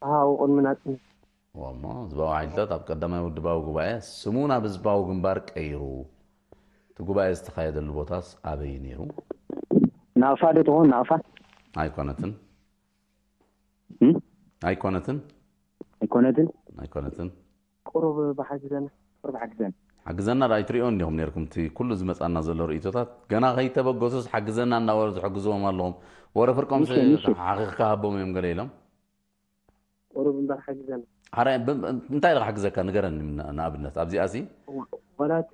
ኣሃ ቅድሚ ናፅነት ዋሞ ህዝባዊ ሓይልታት ኣብ ቀዳማይ ውድባዊ ጉባኤ ስሙ ናብ ህዝባዊ ግንባር ቀይሩ እቲ ጉባኤ ዝተኻየደሉ ቦታስ ኣበይ ነይሩ ናቕፋ ዶ ትኾን ናቕፋ ኣይኮነትን እም? ኣይኮነትን ኣይኮነትን ኣይኮነትን ቁሩብ ብሓግዘና ቁሩብ ሓግዘና ሓግዘና ዳ ኣይትሪኦ እንዲኹም ነርኩም እቲ ኩሉ ዝመፃና ዘሎ ርእቶታት ገና ከይተበገሱስ ሓግዘና እናበሉ ዝሕግዝዎም ኣለኹም ወረ ፍርቆም ምሽ፣ ምሽ። ሓኺኽካ ሃቦም እዮም ገለ ኢሎም ቁሩብ እምበር ሓጊዘና። ሓራይ እንታይ ኢልካ ሓግዘካ ንገረኒ። ንኣብነት ኣብዚኣ ሲ ዋላ እቲ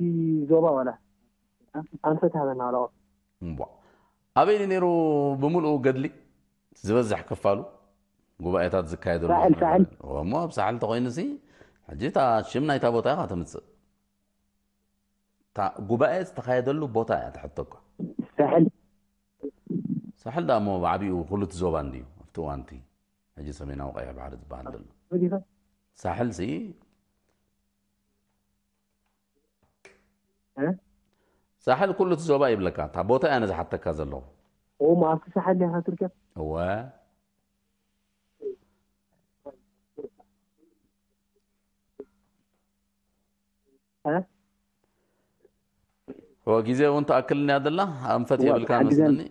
ዞባ ዋላ ኣንፈት ሃበና ዋላ እምቧ ኣበይ ነይሩ? ብምልኡ ገድሊ ዝበዝሕ ክፋሉ ጉባኤታት ዝካየደሉ ሳሕል፣ ሳሕል። እሞ ኣብ ሳሕል ተኮይኑ ሲ ሕጂ እታ ሽም ናይታ ቦታ ኢኻ ተምፅእ። እታ ጉባኤ ዝተካየደሉ ቦታ እያ ትሕቶ እኮ። ሳሕል ሳሕል ዳ እሞ ብዓቢኡ ኩሉ እቲ ዞባ እንድዩ ኣብቲ እዋንቲ ሕጂ ሰሜናዊ ቀይሕ ባሕሪ ዝበሃል ዘሎ። ወዲኻ ሳሕል ሲ እ? ሳሕል ኩሉ እቲ ዞባ ይብለካ። እታ ቦታ እያ ነዝሓተካ ዘለኹ። እሞ ኣብቲ ሳሕል ኢኻ ትርከብ እወ እ? እወ ግዜ እውን ትኣክል እንያ ዘላ ኣንፈት እወ፣ የብልካ ሓግዘኒ። መስለኒ።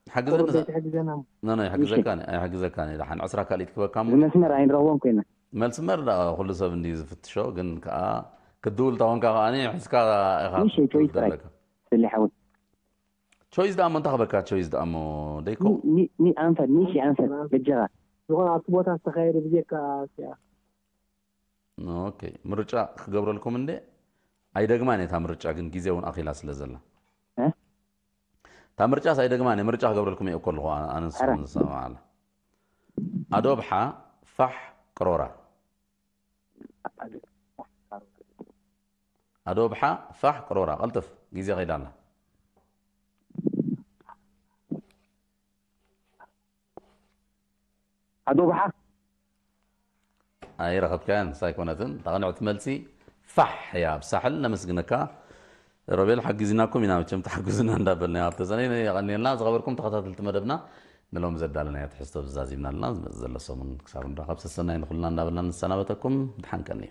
ሓግዘኒ ቁሩብ ዘይትሕግዘና እሞ ኖ ኣይሕግዘካ እየ ኣይሕግዘካ እየ። ደሓን ዕስራ ካልኢት ክበካ እሞ እዚ መስመር ኣይንረኽቦን ኮይና መልስመር ዳ ኩሉ ሰብ እንድዩ ዝፍትሾ። ግን ከዓ ክድውል ተኾንካ ከዓ ሒዝካ ኢኻ ምሽ ቾይስ ጥራይ ዘለካ። ስሊ ሓወይ ቾይስ ዳ እሞ እንታይ ክበካ? ቾይስ ዳ እሞ ደይኮ ኒ ኒ ኣንፈት ኒሽ ኣንፈት በጃኻ ዝኾነ ኣብቲ ቦታ ዝተኻየደ ብዜካ እቲኣ ኦኬ ምርጫ ክገብረልኩም እንዴ ኣይደግማን እየ። እታ ምርጫ ግን ግዜ እውን ኣኺላ ስለ ዘላ እ? እታ ምርጫስ ኣይደግማን እየ። ምርጫ ክገብረልኩም እየ እኮ ኣለኹ ኣነ ንስኹም ኣረ። ዝሰማማዓላ። ኣዶብሓ ፋሕ ቅሮራ ኣዶብሓ ፋሕ ቅሮራ ቀልጥፍ ግዜ ከይዳ ኣላ። ኣዶብሓ ኣይረኸብካያን ንሳ ኣይኮነትን። እታ ቅንዕቲ መልሲ ፋሕ እያ። ኣብ ሳሕል ነመስግነካ ሮቤል ሓጊዝናኩም ኢና። መቸም ተሓግዙና እንዳበልና ኢና ተሰነይ የቐንየልና። ዝኸበርኩም ተኸታተልቲ መደብና ንሎም ዘዳለናዮ ትሕዝቶ ብዛዚምና ኣለና። ዝመጽእ ዘሎ ሰሙን ክሳብ ንራኸብ ሰሰናይ ንኹልና እንዳበልና ንሰናበተኩም። ድሓን ቀንዩ።